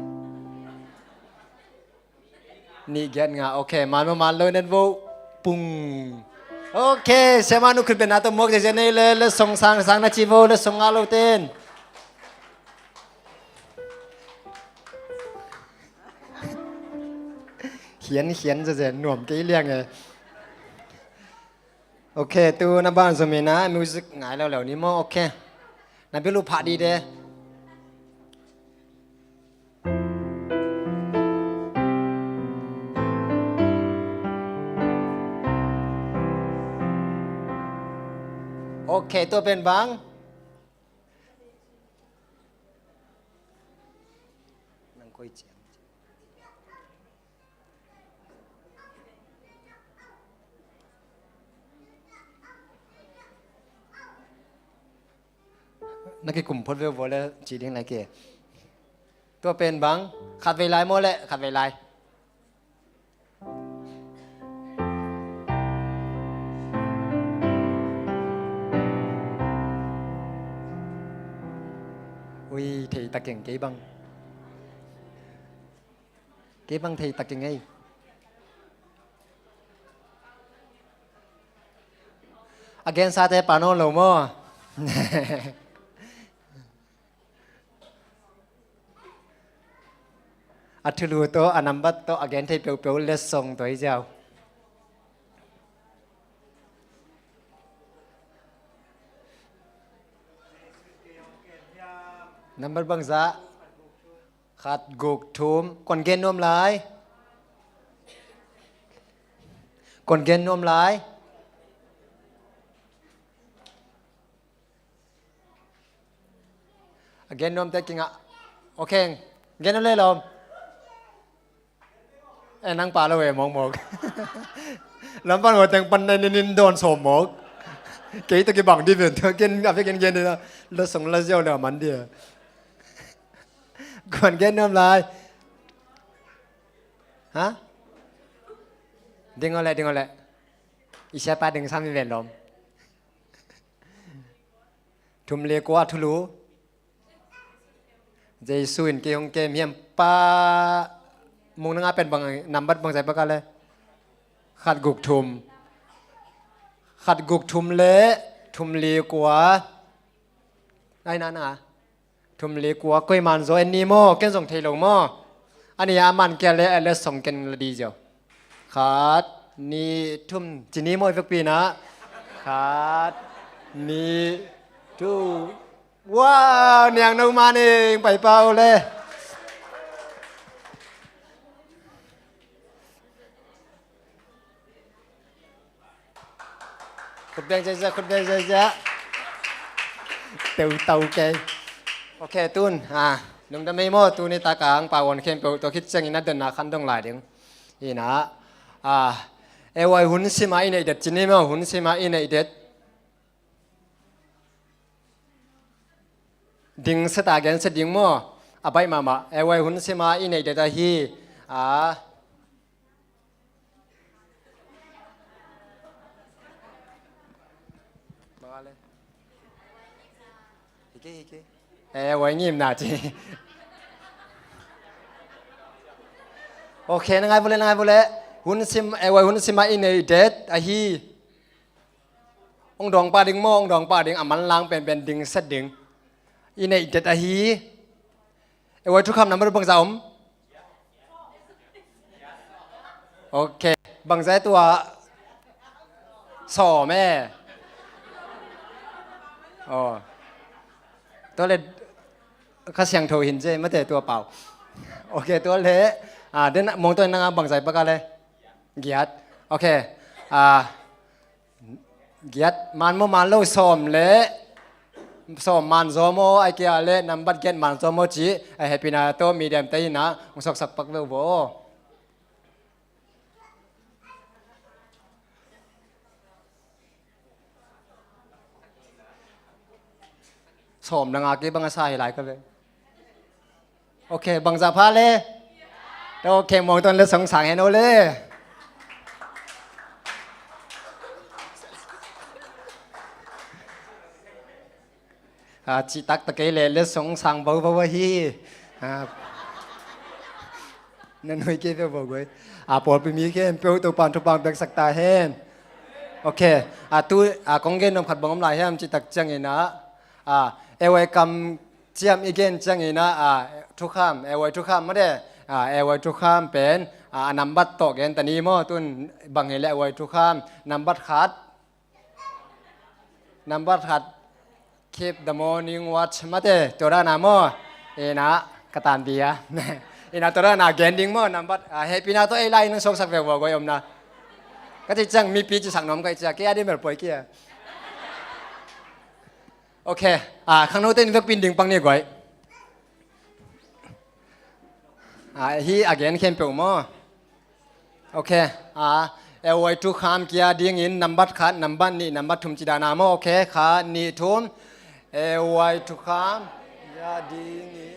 Nih giat nga, ok, man maw man lo nen vo. Pung. Ok, siamah nu khut beng na tawh muak ziahziah nei le, letsong sang sang na ci vo, letsong ngah lo ten. Khian khian ziahziah nuam kei liang e. Ok, tu na ban zom in a music ngai leuleu ni maw, ok. Na bil uh phah dih de. Ok, tua pen bang. Nang koi ciang. Na kikum phot veu vua le ci ding lai ke. Tua pen bang, khatvei lai maw le, khatvei lai. Ui, thei takeng kei bang. Kei bang thei takeng ei. A gensate pa nawn lo maw? A thulu tawh, a nambat tawh, a gen thei peuhpeuh letsong tawh hi ziau. Nambat bangzah. Khat, guk, thum. Kon gen nuam lai. Kon gen nuam lai. A gen nuamte kingah. Ok. Gen nuam le lawm. Eh, nang pa lo e mawkmawk. Lam pan ngawteng pan na ninin dawn sawm mawk. Kei tawh kibang dih pen tua gen a vekin gen dih na. La song la ziau le a man dih a. Kuan gen nuam lai. Ha? Ding aw leh, ding aw leh. I siapa ding sam i ven lawm. Thum le kua thulu. Jesu in kei hong kem hiam pa. Mung na ngah pen bang nambat bang zai baka le. Khat guk thum. Khat guk thum le thum le kua. Ai na na. Thum le kua koi man zaw en ni maw, ken zong thei lo maw. A ni a man kia le a le song ken la di ziau. Khat, nih, thum, ci ni maw i vekpi na. Khat, nih, thum. Wow, niang no man ing pai pau le. Khut beng ziahziah, khut beng ziahziah. Teu tau kei. Ok, tun, ah, lungdam ei maw, tuni tak ang pa wan khempeuh tua khit ciangin a donna khan dong lai ding. Ina, ah, A Y hun sima i neih det ci ni maw, hun sima i neih det. Ding seta gen se ding maw, a baih mahmah. A Y hun sima i neih det ahi, ah. Bang a le. I Kei, kei. Eh, wai ngim na ci. Ok, na ngai vule, na ngai vule. Hun sim, eh, wai hun sim a i neih det ahi. Ong dawng pah ding maw, ong dawng pah ding, a manlang penpen ding set ding. I neih det ahi. Eh, wai thukham number bangza om? Ok, bangza tua sawm e. Oh. Tua le Kha Siangtho hin ce mate tua pau. Ok, tua le, ah, den mong tua nanga bangza paka le. Giat. Ok. Ah, giat man maw man lo sawm le sawm man zaw maw ai kia le nambat giat man zaw maw ci a hehpihna tawh medium te ina hong sawksak pak veu vaw. Sawm na nga kei bang a sa hi lai ka ve. Ok, bangza pha le. Ok, mong ton le song sang hen o le. Ah, cih taktak kei le le song sang bobo ahi. Ah. Na nui kei ve bo goi. Ah, pawlpi mi khempeuh Topan thupha piaksak ta hen. Ok. Ah, tu, ah, kong gen nuam khat bang om lai hiam cih tak ciangin ah. Ah, A Y kam ciam i gen ciangin ah, ah, thukham, A Y thukham mate. Ah, A Y thukham pen, ah, a nambat tawh gen ta ni maw, tun bang hi le A Y thukham, nambat khat, nambat khat, keep the morning watch mate, tua dan a maw, ina, ka tan dia. Ina, tua dan a gen ding maw, nambat, ah, hehpihna tawh ei lai nang sawksak ve vua goi omna. Ka cih ciang mipi cih sak nuam ka i ciang, kei a di mel poi kia. Ok, ah, khangnote nih vekpi in ding pang ni guai. Ah, hi a gen khempeuh maw. Ok, ah, A Y thukham kia dingin nambat khat, nambat nih, nambat thum ci dana maw. Ok, khat, nih, thum. A Y thukham kia dingin.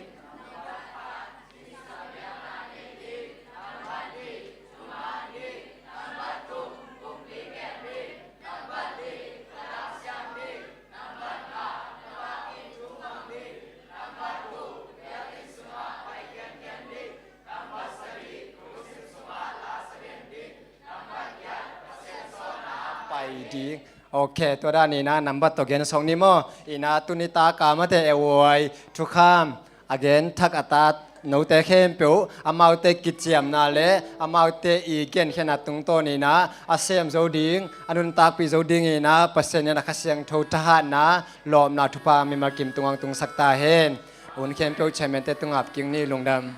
Pai ding. Ok, tua dan ina nambat tawh gen sawk ni maw. Ina tuni taka mate A Y thukham a gen thak a tat note khempeuh, amaute kiciamna le amaute i genkhiatna tungtawn ina a sem zo ding, a nuntakpih zo ding ina Pasian in a Kha Siangtho thahatna, lawpna thupha mimal kim tungah tungsak ta hen. Hun khempeuh chairman te tungah ap kik ni, lungdam.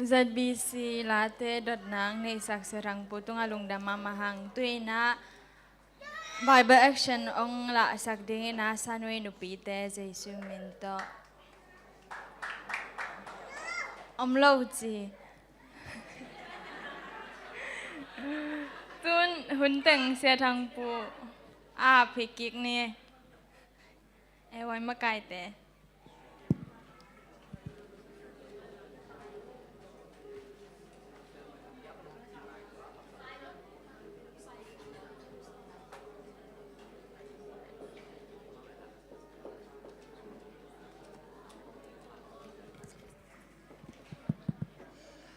Z B C late dotna neihsak Sia Thang Pu tungah lungdam mahmah hang. Tu inah Bible action ong lahsak ding inah Sanwei nupite Jesu min tawh. Om lo ci. Tun hun teng Sia Thang Pu a phikik ni. E wai makaite.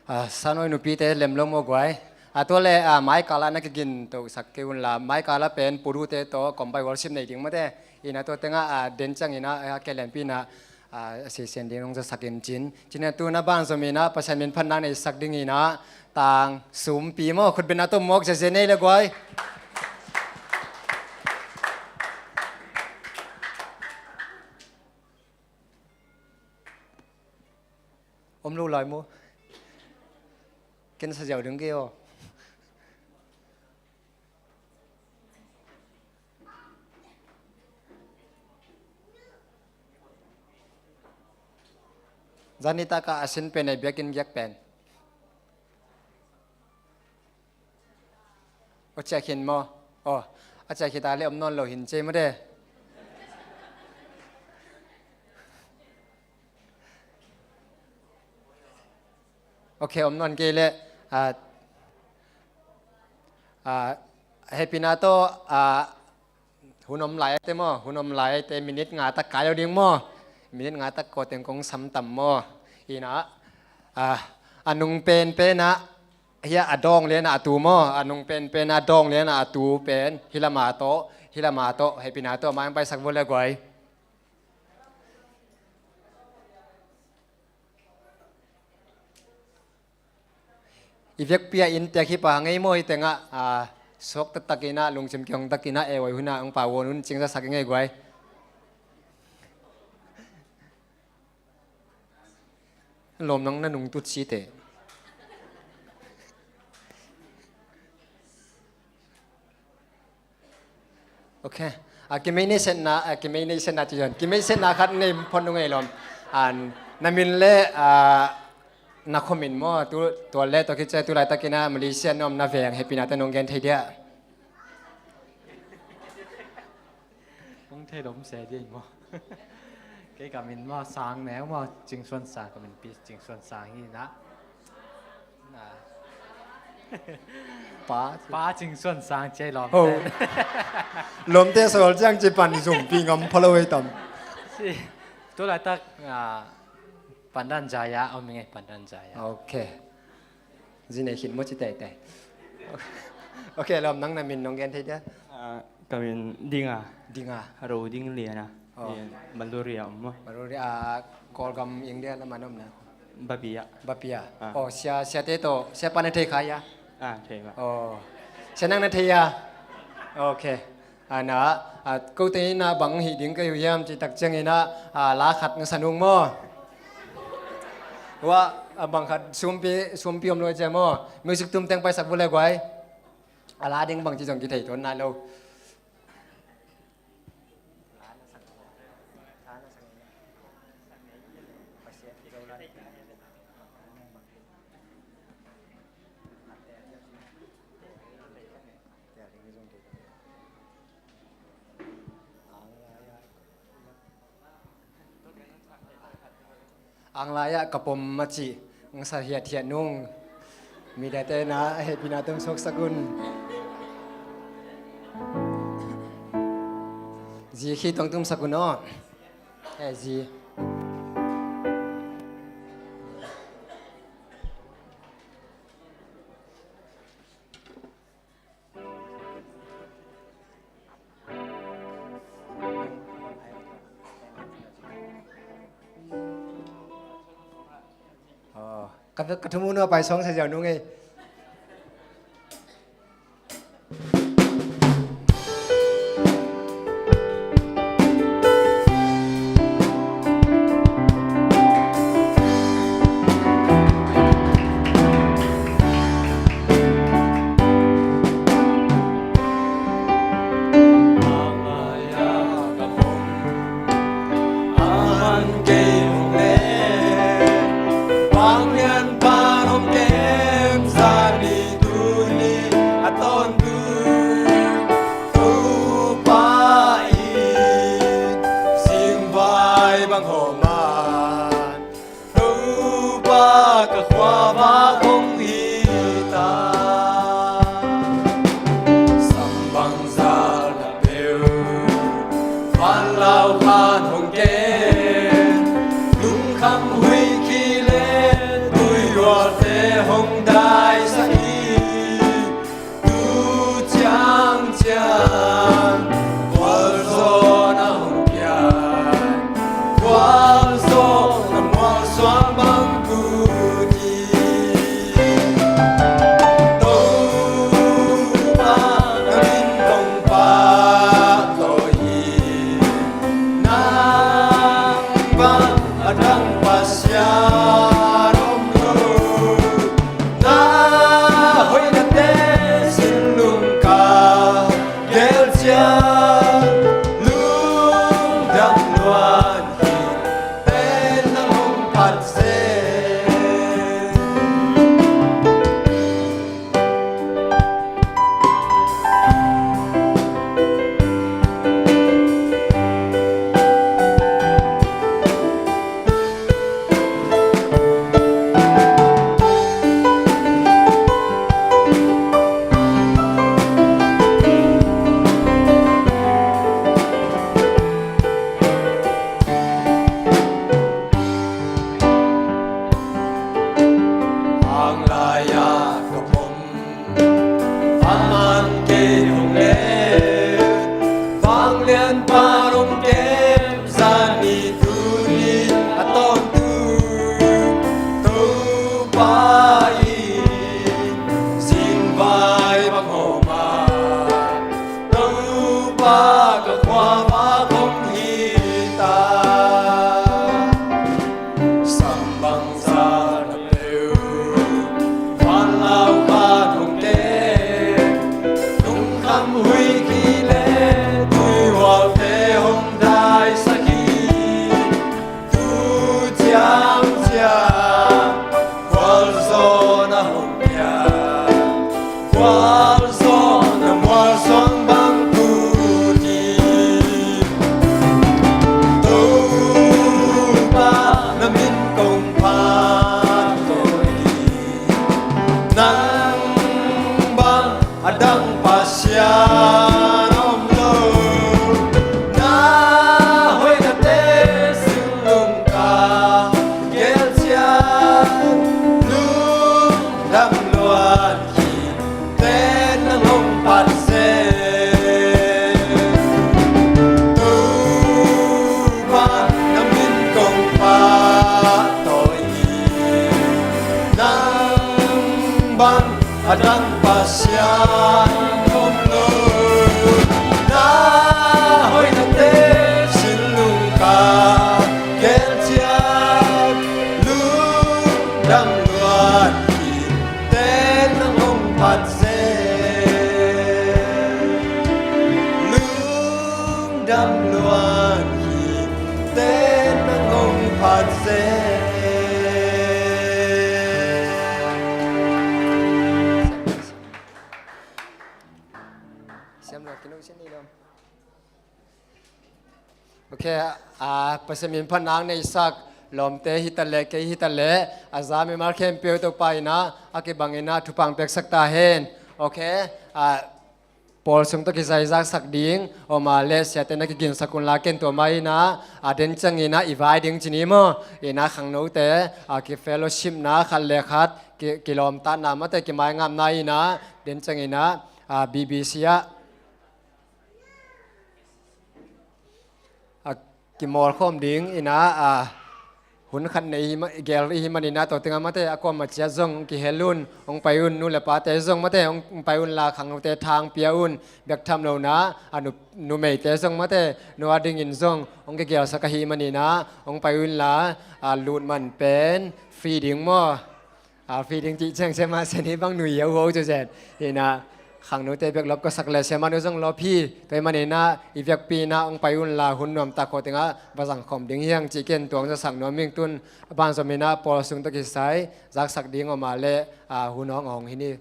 Ah, Sanwei nupite lem lo maw guai. Ah, tua le, ah, maikala na kigintohsak kei un la, maikala pen pudute tawh combine worship nei ding mate. Ina tua tenga, ah, den ciang ina, ah, kei lempi ina, ah, sisen ding nong zasak in cin. Cina tu na ban zom ina, Pasian min phatna neisak ding ina, tang sumpi maw, khutbetna tawh mawk zeze nei le guai. Om lo lai maw? Ken sa ziau ding kei aw. Zani taka a sin pen ei biakinn giak pen. Aw ciah khin maw? Aw, a ciah khit a le om nawn lo hin cei mate. Ok, om nawn kei le, ah, Ah, hehpihna tawh, ah, hun om lai te maw, hun om lai te minute nga tak kai lo ding maw. Minute nga tak kawteng kong samtam maw. Ina, ah, a nung penpen ah, hia a dawng lian ah a tu maw, a nung penpen ah a dawng lian ah a tu pen, hi lama tawh, hi lama tawh, hehpihna tawh, mai hong paisak vua le guai. I vekpi-a inntek hi pah ngei maw, hi tengah, ah, suak taktak inah, lungsim kihong tak inah, e oi hunah, ang pa won hun cingzasak i ngei guai. Lawm nang na nungtut si te. Ok. A kimei nei setna, a kimei nei setna ci zon. Kimei setna khat nei phot nung ei lawm. An, na min le, a, na khuamin maw, tu, tua le tua kice tu laitakin a Malaysia na omna veng hehpihna te nong gen thei dia. Kong thei lom se dia maw. Kei ka min maw, Sang Neu maw, Cingsuan Sang, ka min pi Cingsuan Sang hi na. Pa. Pa Cingsuan Sang ci ei lawm. Ho. Lawmte sawlciang ci pan zumpi ngam pha lo ei tam. Si. Tu laitak, ah, Pandan Jaya om i ngei, Pandan Jaya. Ok. Zi nei khin maw ci teitei. Ok, lawm nang na min nong gen thei dia? Ah, ka min Dinga. Dinga. Ro Ding Liana. Oh. Maluria om maw. Maluria, ah, Kawlgam India lam a na omna. Bapia. Bapia. Ah. Oh, sia, siate tawh, sia pa na thei kha ia? Ah, thei ba. Oh. Sia nang na thei ia? Ok. Ana, ah, kote ina bang hi ding ka hi uh hiam ci tak ciang ina, ah, la khat na sa nung maw. Wa, ah, bang khat sumpi, sumpi om lo cia maw. Music tum teng paisak vua le guai. A la ding bang ci zong kithei tuan nai lo. Ang lai-ah ka pom a cih, ang sa hiathiat nung. Midate na hehpihna tum suaksak un. Zi khi tong tumsak un aw. Eh, zi. Ka, ka thumu nua pai sawng sa ziau nung ei. Topa in singvai bang hawm a, Topa ka khuavak hong hi ta. Sam bangzah na peuh vanlau khan hong ken, lungkham huih khi le tuihualte hong daisak hi. Tu ciang ciang gualzawhna hong piang, gualzawhna mualsuang bang tu hi. Topa na min hong pahtawi hi. Na Ok, a, Pasian min phatna hong neisak lawmte hi ta leh, kei hi ta leh, a za mimal khempeuh Topa in a, a kibang in a thupha hong piaksak ta hen. Ok, a, pawl sung tawh kisai zaksak ding om a leh siate na kiginsak un la, ken tua mah in a, a, den ciang in a i vai ding ci ni maw. In a khangnote, a, kifellowshipna, khat le khat ki, kilawmtatna mate, kimaingapna in a, den ciang in a, a, B B C ah a, kimawlkhawm ding in a, a, hun khat nei hi ma, gel i hi manin a, tua teng ah mate a kuamah ciat zong hong kihel un, hong pai un. Nu le pate zong mate hong, hong pai un la, khangnote tha hong pia un. Biak tham lohna, a, nu, numeite zong mate nu a dingin zong hong kigelsak ahih manin a, hong pai un la, a, lut man pen free ding maw. A, free ding cih ciang siamah Sian hi bang nu i a uh ho cu zen. Hi na, khangnote bek lop ka sak le siamah nu zong lop hi. Tua ahih manin a, i biakpi in a hong pai un la, hun nuamtak khawng teng ah va zangkhawm ding hi hang cih ken tua hong zasak nuam ing. Tun a banzom in a pawl sung tawh kisai zaksak ding om a leh, a, hun hong hong hi ni.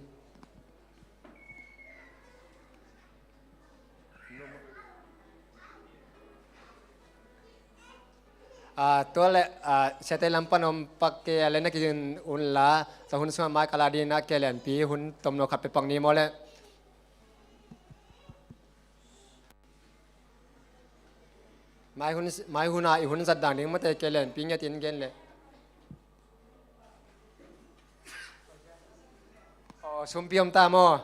A, tua leh, a, siate lam pan om pak kei a leh na kigen un la, tua hun sungah mai kal a ding in a ke lianpi hun tomno khat pia pak ni maw leh. Mai hun, mai hun a i hun zat dan ding mate ke lianpi ngiat in gen leh. Aw, sumpi om ta maw?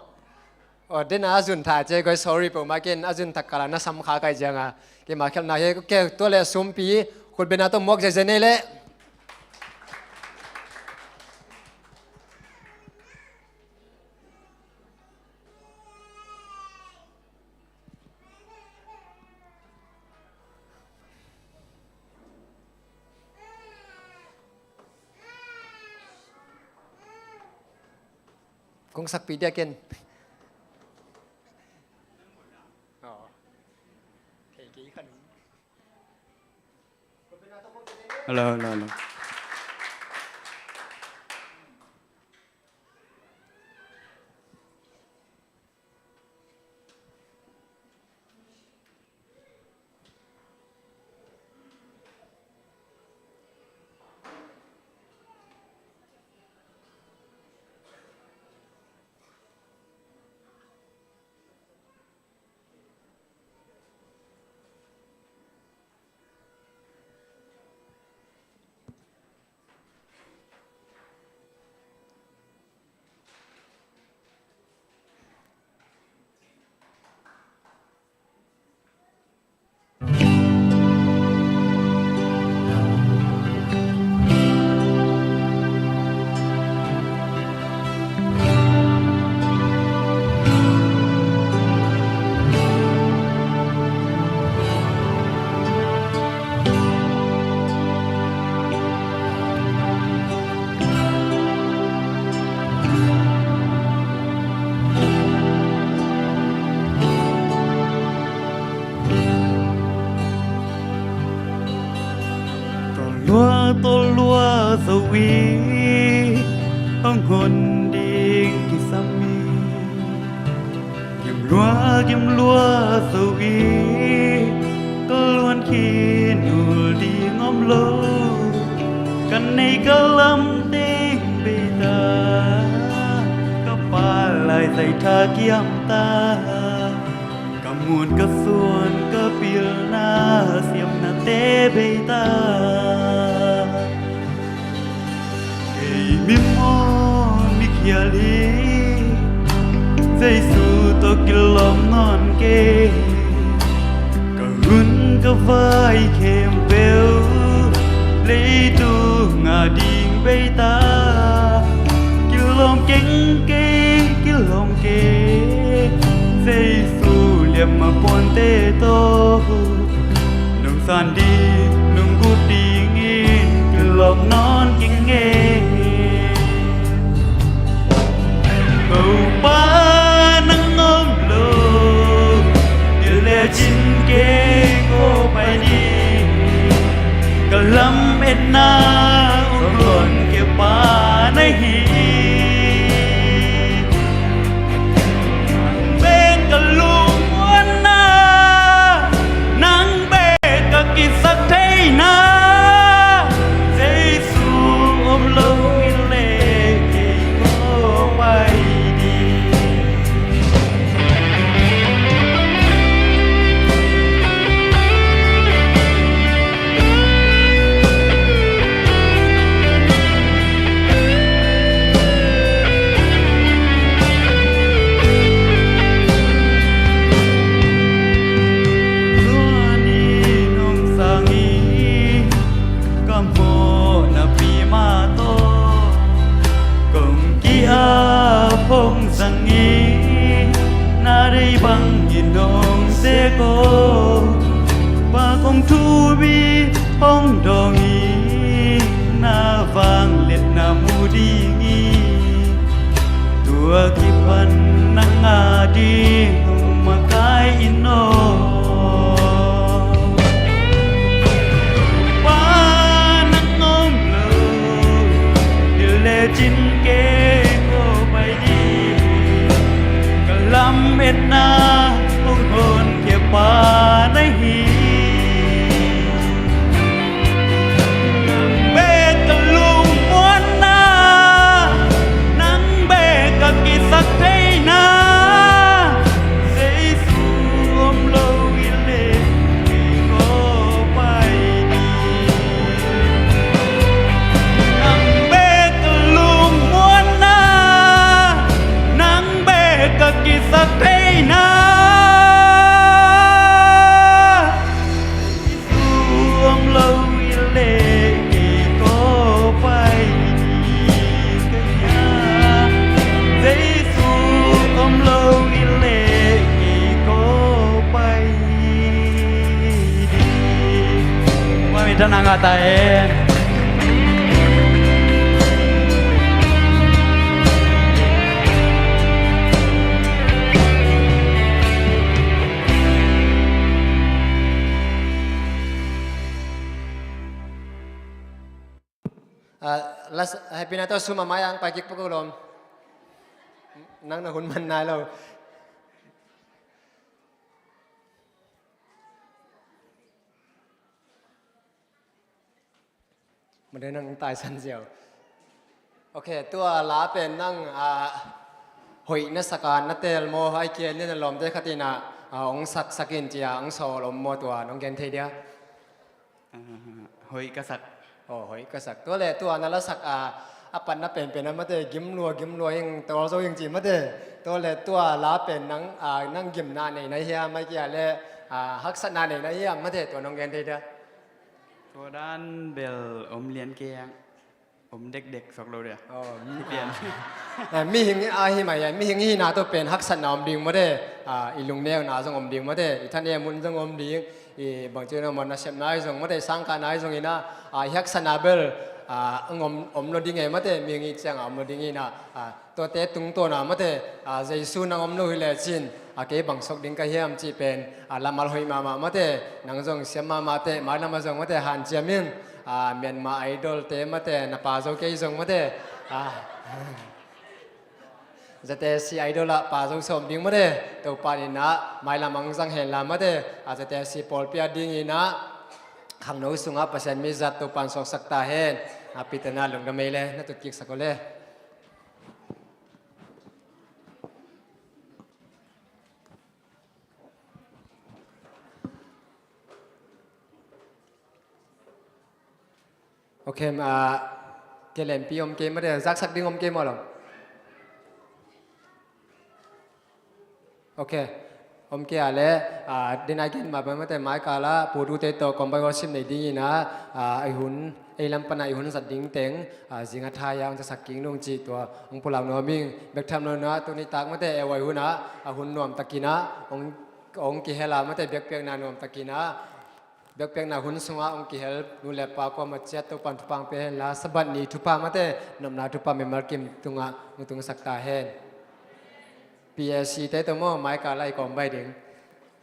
Aw, den a zun tha ce koi, sorry peuhmah ken a zun tak kal a na sam kha kai ciang a. Keima khelhna hi, ke tua leh sumpi khut beng a tawh muak zezen ei leh. Kong sakpih dia ken. Aw. Hello, hello, hello. Tawlua, tawlua zo i hong hon ding kisam i, gimlua, gimlua zo i ka luan khin nul ding om lo. Ka nei ka lam teng bei ta, ka pa lai zai tha kiam ta. Ka mun ka suan ka pilna siamnate bei ta. Kei mi maw mi khial hi, Jesu tawh kilawm nawn kei. Ka hun ka vai khempeuh leitung a ding bei ta. Kilawm keng kei, kilawm kei, Jesu liamma puante tawh nungsan ding, nunggut dingin kilawm nawn keng e. Topa nang om lo, i lecin kei ko pai ding. Ka lametna hong honkhia na hi. Nang bek ka lungmuanna, nang bek ka ki Bi hong dong hi, na vangliatna mu ding hi. Tua kipan nang ading hong makai in aw. Pa nang om lo hi lecin kei ko pai ding. Ka lametna hong honkhia pa na hi. Nang bek ka lungmuanna, nang bek ka kisaktheihna, Jesu om lo hi leh kei ko pai ding. Nang bek ka lungmuanna, nang bek ka kisaktheihna, Jesu om lo hi leh kei ko pai ding ka hia. Jesu om lo hi leh kei ko pai ding. Mami dan angata en. Ah, las, happy na to suma mai ang paikik pukul om. Nang na hun man nai lo. Made nang taisan ziau. Ok, tua la pen nang, ah, hoih na saka na tel maw, ai kia ni na lawmte khatina, ah, ong sak sakin cia ong sawl om maw tua nong gen thei dia? Ah, hoih ka sak. Oh, hoih ka sak. Tua le tua na la sak, ah, a patna penpen a mate gimlua gimlua ing tawlzo ing ci mate. Tua le tua la pen nang, ah, nang gimna nei na hiam ai kia le, ah, haksatna nei na hiam mate tua nong gen thei dia? Tua dan bel om lian kei ang. Om dekdek sok lo dia. Oh, mi-, pian. Ah, mihing a hi mai a, mihing hina to pen haksatna om ding mate. Ah, i lungneuna zong om ding mate. I thanem un zong om ding. I bangci na mawh nasepna i zong mate, sangkahna i zong ina, ah, i haksatna bel, ah, ang om, om lo ding e mate, mihing i cianga om lo ding ina, ah, tuate tungtawna mate, ah, Jesu nang om lo hi lecin, ah, kei bang sok ding ka hiam cih pen, ah, lamal hoih mahmah mate, nang zong siam mahmah te, mai lama zong mate, hanciam in, ah, Myanmar Idol te mate, na pa zo kei zong mate, ah, Z T C Idol ah pa zo sawm ding mate, Topa ina, mai lam ang zang hen la mate, ah, Z T C pawlpi a ding ina, khangno sungah Pasian mi zat Topan sawksak ta hen, ah, pitana lungdam ei le, na tutkik sak o le. Ok, ah, kelenpi om kei mate, zaksak ding om kei maw lo? Ok, om kei a le, ah, dena gen mah pen mate, mai kala pudute tawh combine worship nei ding ina, ah, ei hun, ei lam pana ei hun zat ding teng, ah, zinga thai a ong zasak kik nung cih tua ong pulak nuam ing. Bek tham lo na tuni tak mate, ei hun a, a hun nuam takin a ong, ong kihel a mate, biakpiakna nuam takin a, biakpiakna hun sungah ong kihel nu le pa kuamah ciat Topan thupha ong pia hen la, Sabbath ni thupha mate, nopna thupha mimal kim tungah ong tungsak ta hen. P A C te tawh maw, mai kala i combine ding.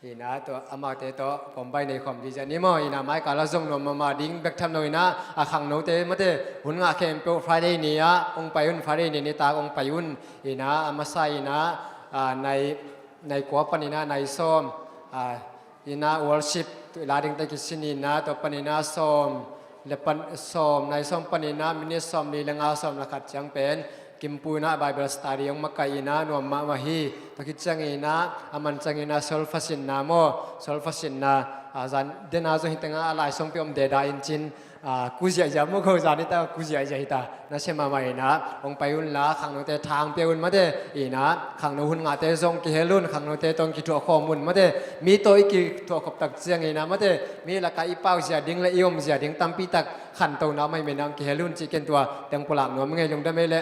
Ina tua amaute tawh combine nei khawm dizia ni maw, ina mai kala zong nuam mahmah ding, bek tham lo ina, a khangnote mate, hun ngah khempeuh Friday ni ah ong pai un, Friday ni nitak ong pai un, ina a masa ina, a nai, nai kua pan ina, nai sawm, a, ina worship, tu i la dingte kisin ina, tua pan ina sawm, le pan sawm, nai sawm pan ina, minit sawm li le nga sawm le khat ciang pen, Kimpu ina Bible study ong makai ina, nuam mahmah hi, tua khit ciang ina, a man ciang ina, solfa sinna maw, solfa sinna, a, zan, dena zong hi tenga, a lai sawm pi om deda in cin, a, ku ziahziah mu ko zani ta, ku ziahziah hi ta. Nasia mahmah ina, ong pai un la, khangnote thang pia un mate, ina, khangno hun ngahte zong kihel un, khangnote tawh ong kithuah khawm un mate, mi tawh i kithuah khop tak ciang ina mate, mi laka i pau zia ding le i om zia ding tampi tak khantona mai mena ong kihel un cih ken tua, teng pulak nuam ngei lungdam ei le.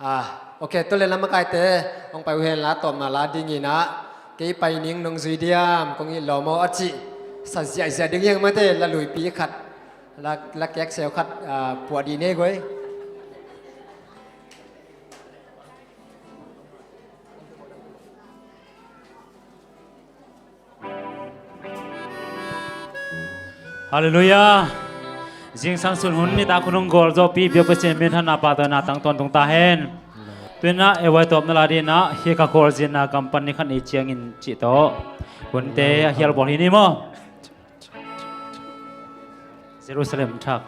Ah, ok, tua le lamakaite, ong pai uh hen la, tawpna la ding ina, kei pai ning nong zui diam, kong it lawm aw a cih. Sa ziahziah ding hiang mate, la luipi khat, la, la kekseu khat, ah, puah dih nei guai. Halleluiah. Zingsang sun hun nitak hun hong gualzawhpih biakpiak Pasian minthanna pahtawina tang tawntung ta hen. Tu-in ah ei vai tawpna la dingin ah hih ka khualzinna kam pan ni khat ni ciangin cih tawh hunte a hial bawl hi ni maw? Jerusalem thak.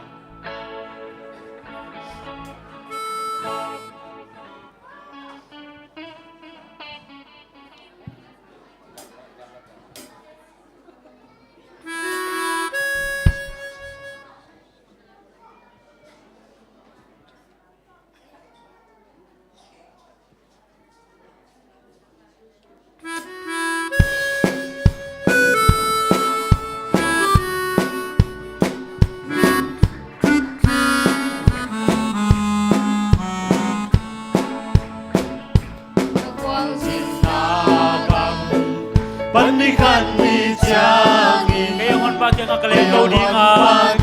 Pan ni khat ni ciangin kei hong honpa kiangah ka lengto ding a,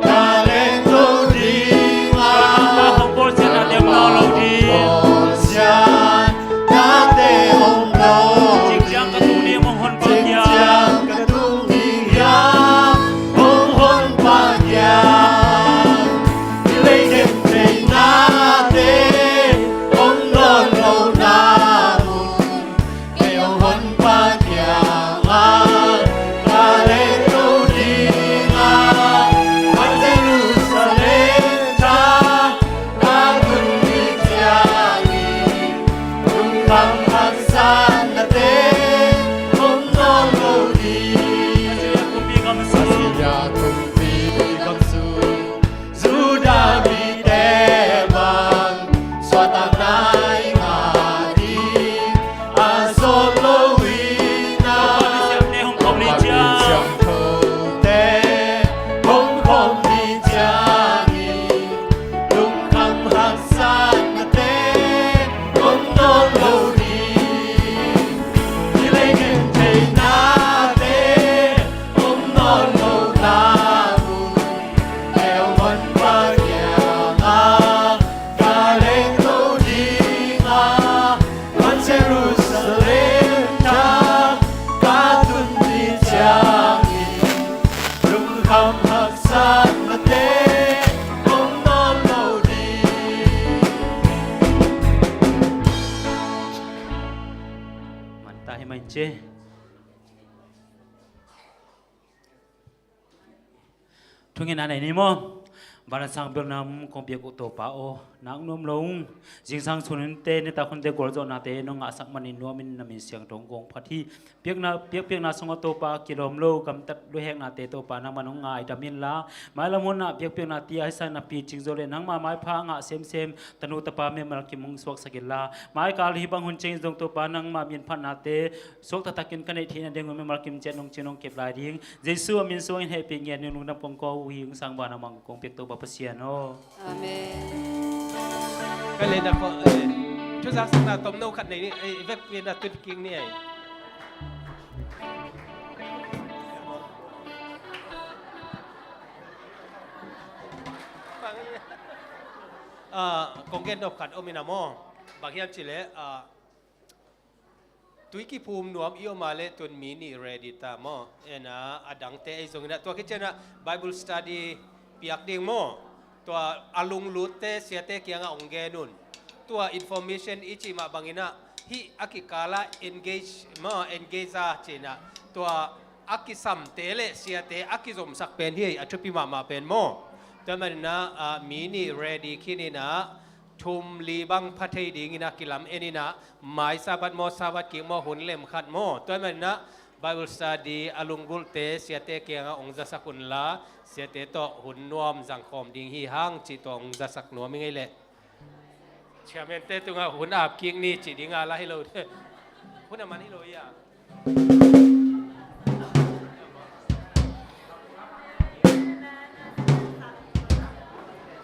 ka lengto ding a, ka hong bawlsiatnate hong nawn lo ding. Bawlsiatnate hong nawn. Cingciang ka tung ding hong honpa kiang. Cingciang ka tung ding hiam hong honpa kiang. Hih lei gentheihnate hong nawn lohna mun, kei hong honpa kiangah ka lengto ding a, ka Jerusalem thak ka tun ni ciangin lungkham haksatnate om nawn lo ding. Judah kumpi gam sung, Judah kumpi gam sung Judah mite bang suahtakna i ngah ding a sawt lo in ah, Topa misiamte hong khawm ni ciang, Topa misiamte hong khawm ni ciangin lungkham haksatnate om nawn lo ding. Hih lei gentheihnate om nawn lohna mun, kei hong honpa kiangah ka lengto ding a, ka Jerusalem thak ka tun ni ciangin lungkham haksatnate om nawn lo ding. Manta hi mai ci. Thungen a nei ni maw? Vanleng sang biakna kong piak uh Topa aw, nak nuam lo ung. Zingsang sun hunte, nitak hunte gualzawhnate nong ngahsak manin nuamin na min siangtho kong phat hi. Piakna, piakpiakna sungah Topa kilawm lo gamtat luheknate Topa nangmah nong ngaidam inla, mailam hunah piakpiaknate a hisak napi cingzaw le nangmah maipha ngah semsem tanu tapa mimal kim hong suaksak inla, maikal hih bang hun ciangin zong Topa nangmah min phatnate suak taktakin ka neih theihna ding un mimal kim ciat nong cing nong kep lai ding. Jesu a min suangin hehpih ngiat ning lungdam kong ko uh hi. Hong sang vanah mang kong piak Topa Pasian aw. Amen. Ka leh na kho, eh, thu zaksakna tomno khat nei ni, eh, i vekpi na tun kik ni ei. Ah, kong gen nop khat om in a maw. Bang hiam cih leh, ah, tui kiphum nuam i om a leh tun mi nih ready ta maw. Ena a dangte ei zongin ah tua khit ciangin ah Bible study piak ding maw. Tua a lunglutte siate kiangah hong gen un. Tua information i cih mah bangin ah hih a kikalah engage maw, engage a cih in ah tua a kisamte le siate a kizomsak pen hi a thupi mahmah pen maw. Tua manin ah, ah, mi nih ready khin in ah thum li bang pha thei dingin a kilam en in ah, mai Sabbath maw, Sabbath kik maw, hun lem khat maw. Tua ahih manin ah Bible study a lunggulhte siate kiangah hong zasak unla, siate tawh hun nuam zangkhawm ding hi hang cih tawh hong zasak nuam i ngei leh. Chairman-te tungah hun ap kik ni cih ding a la hi lo. Hun a man hi lo hi a.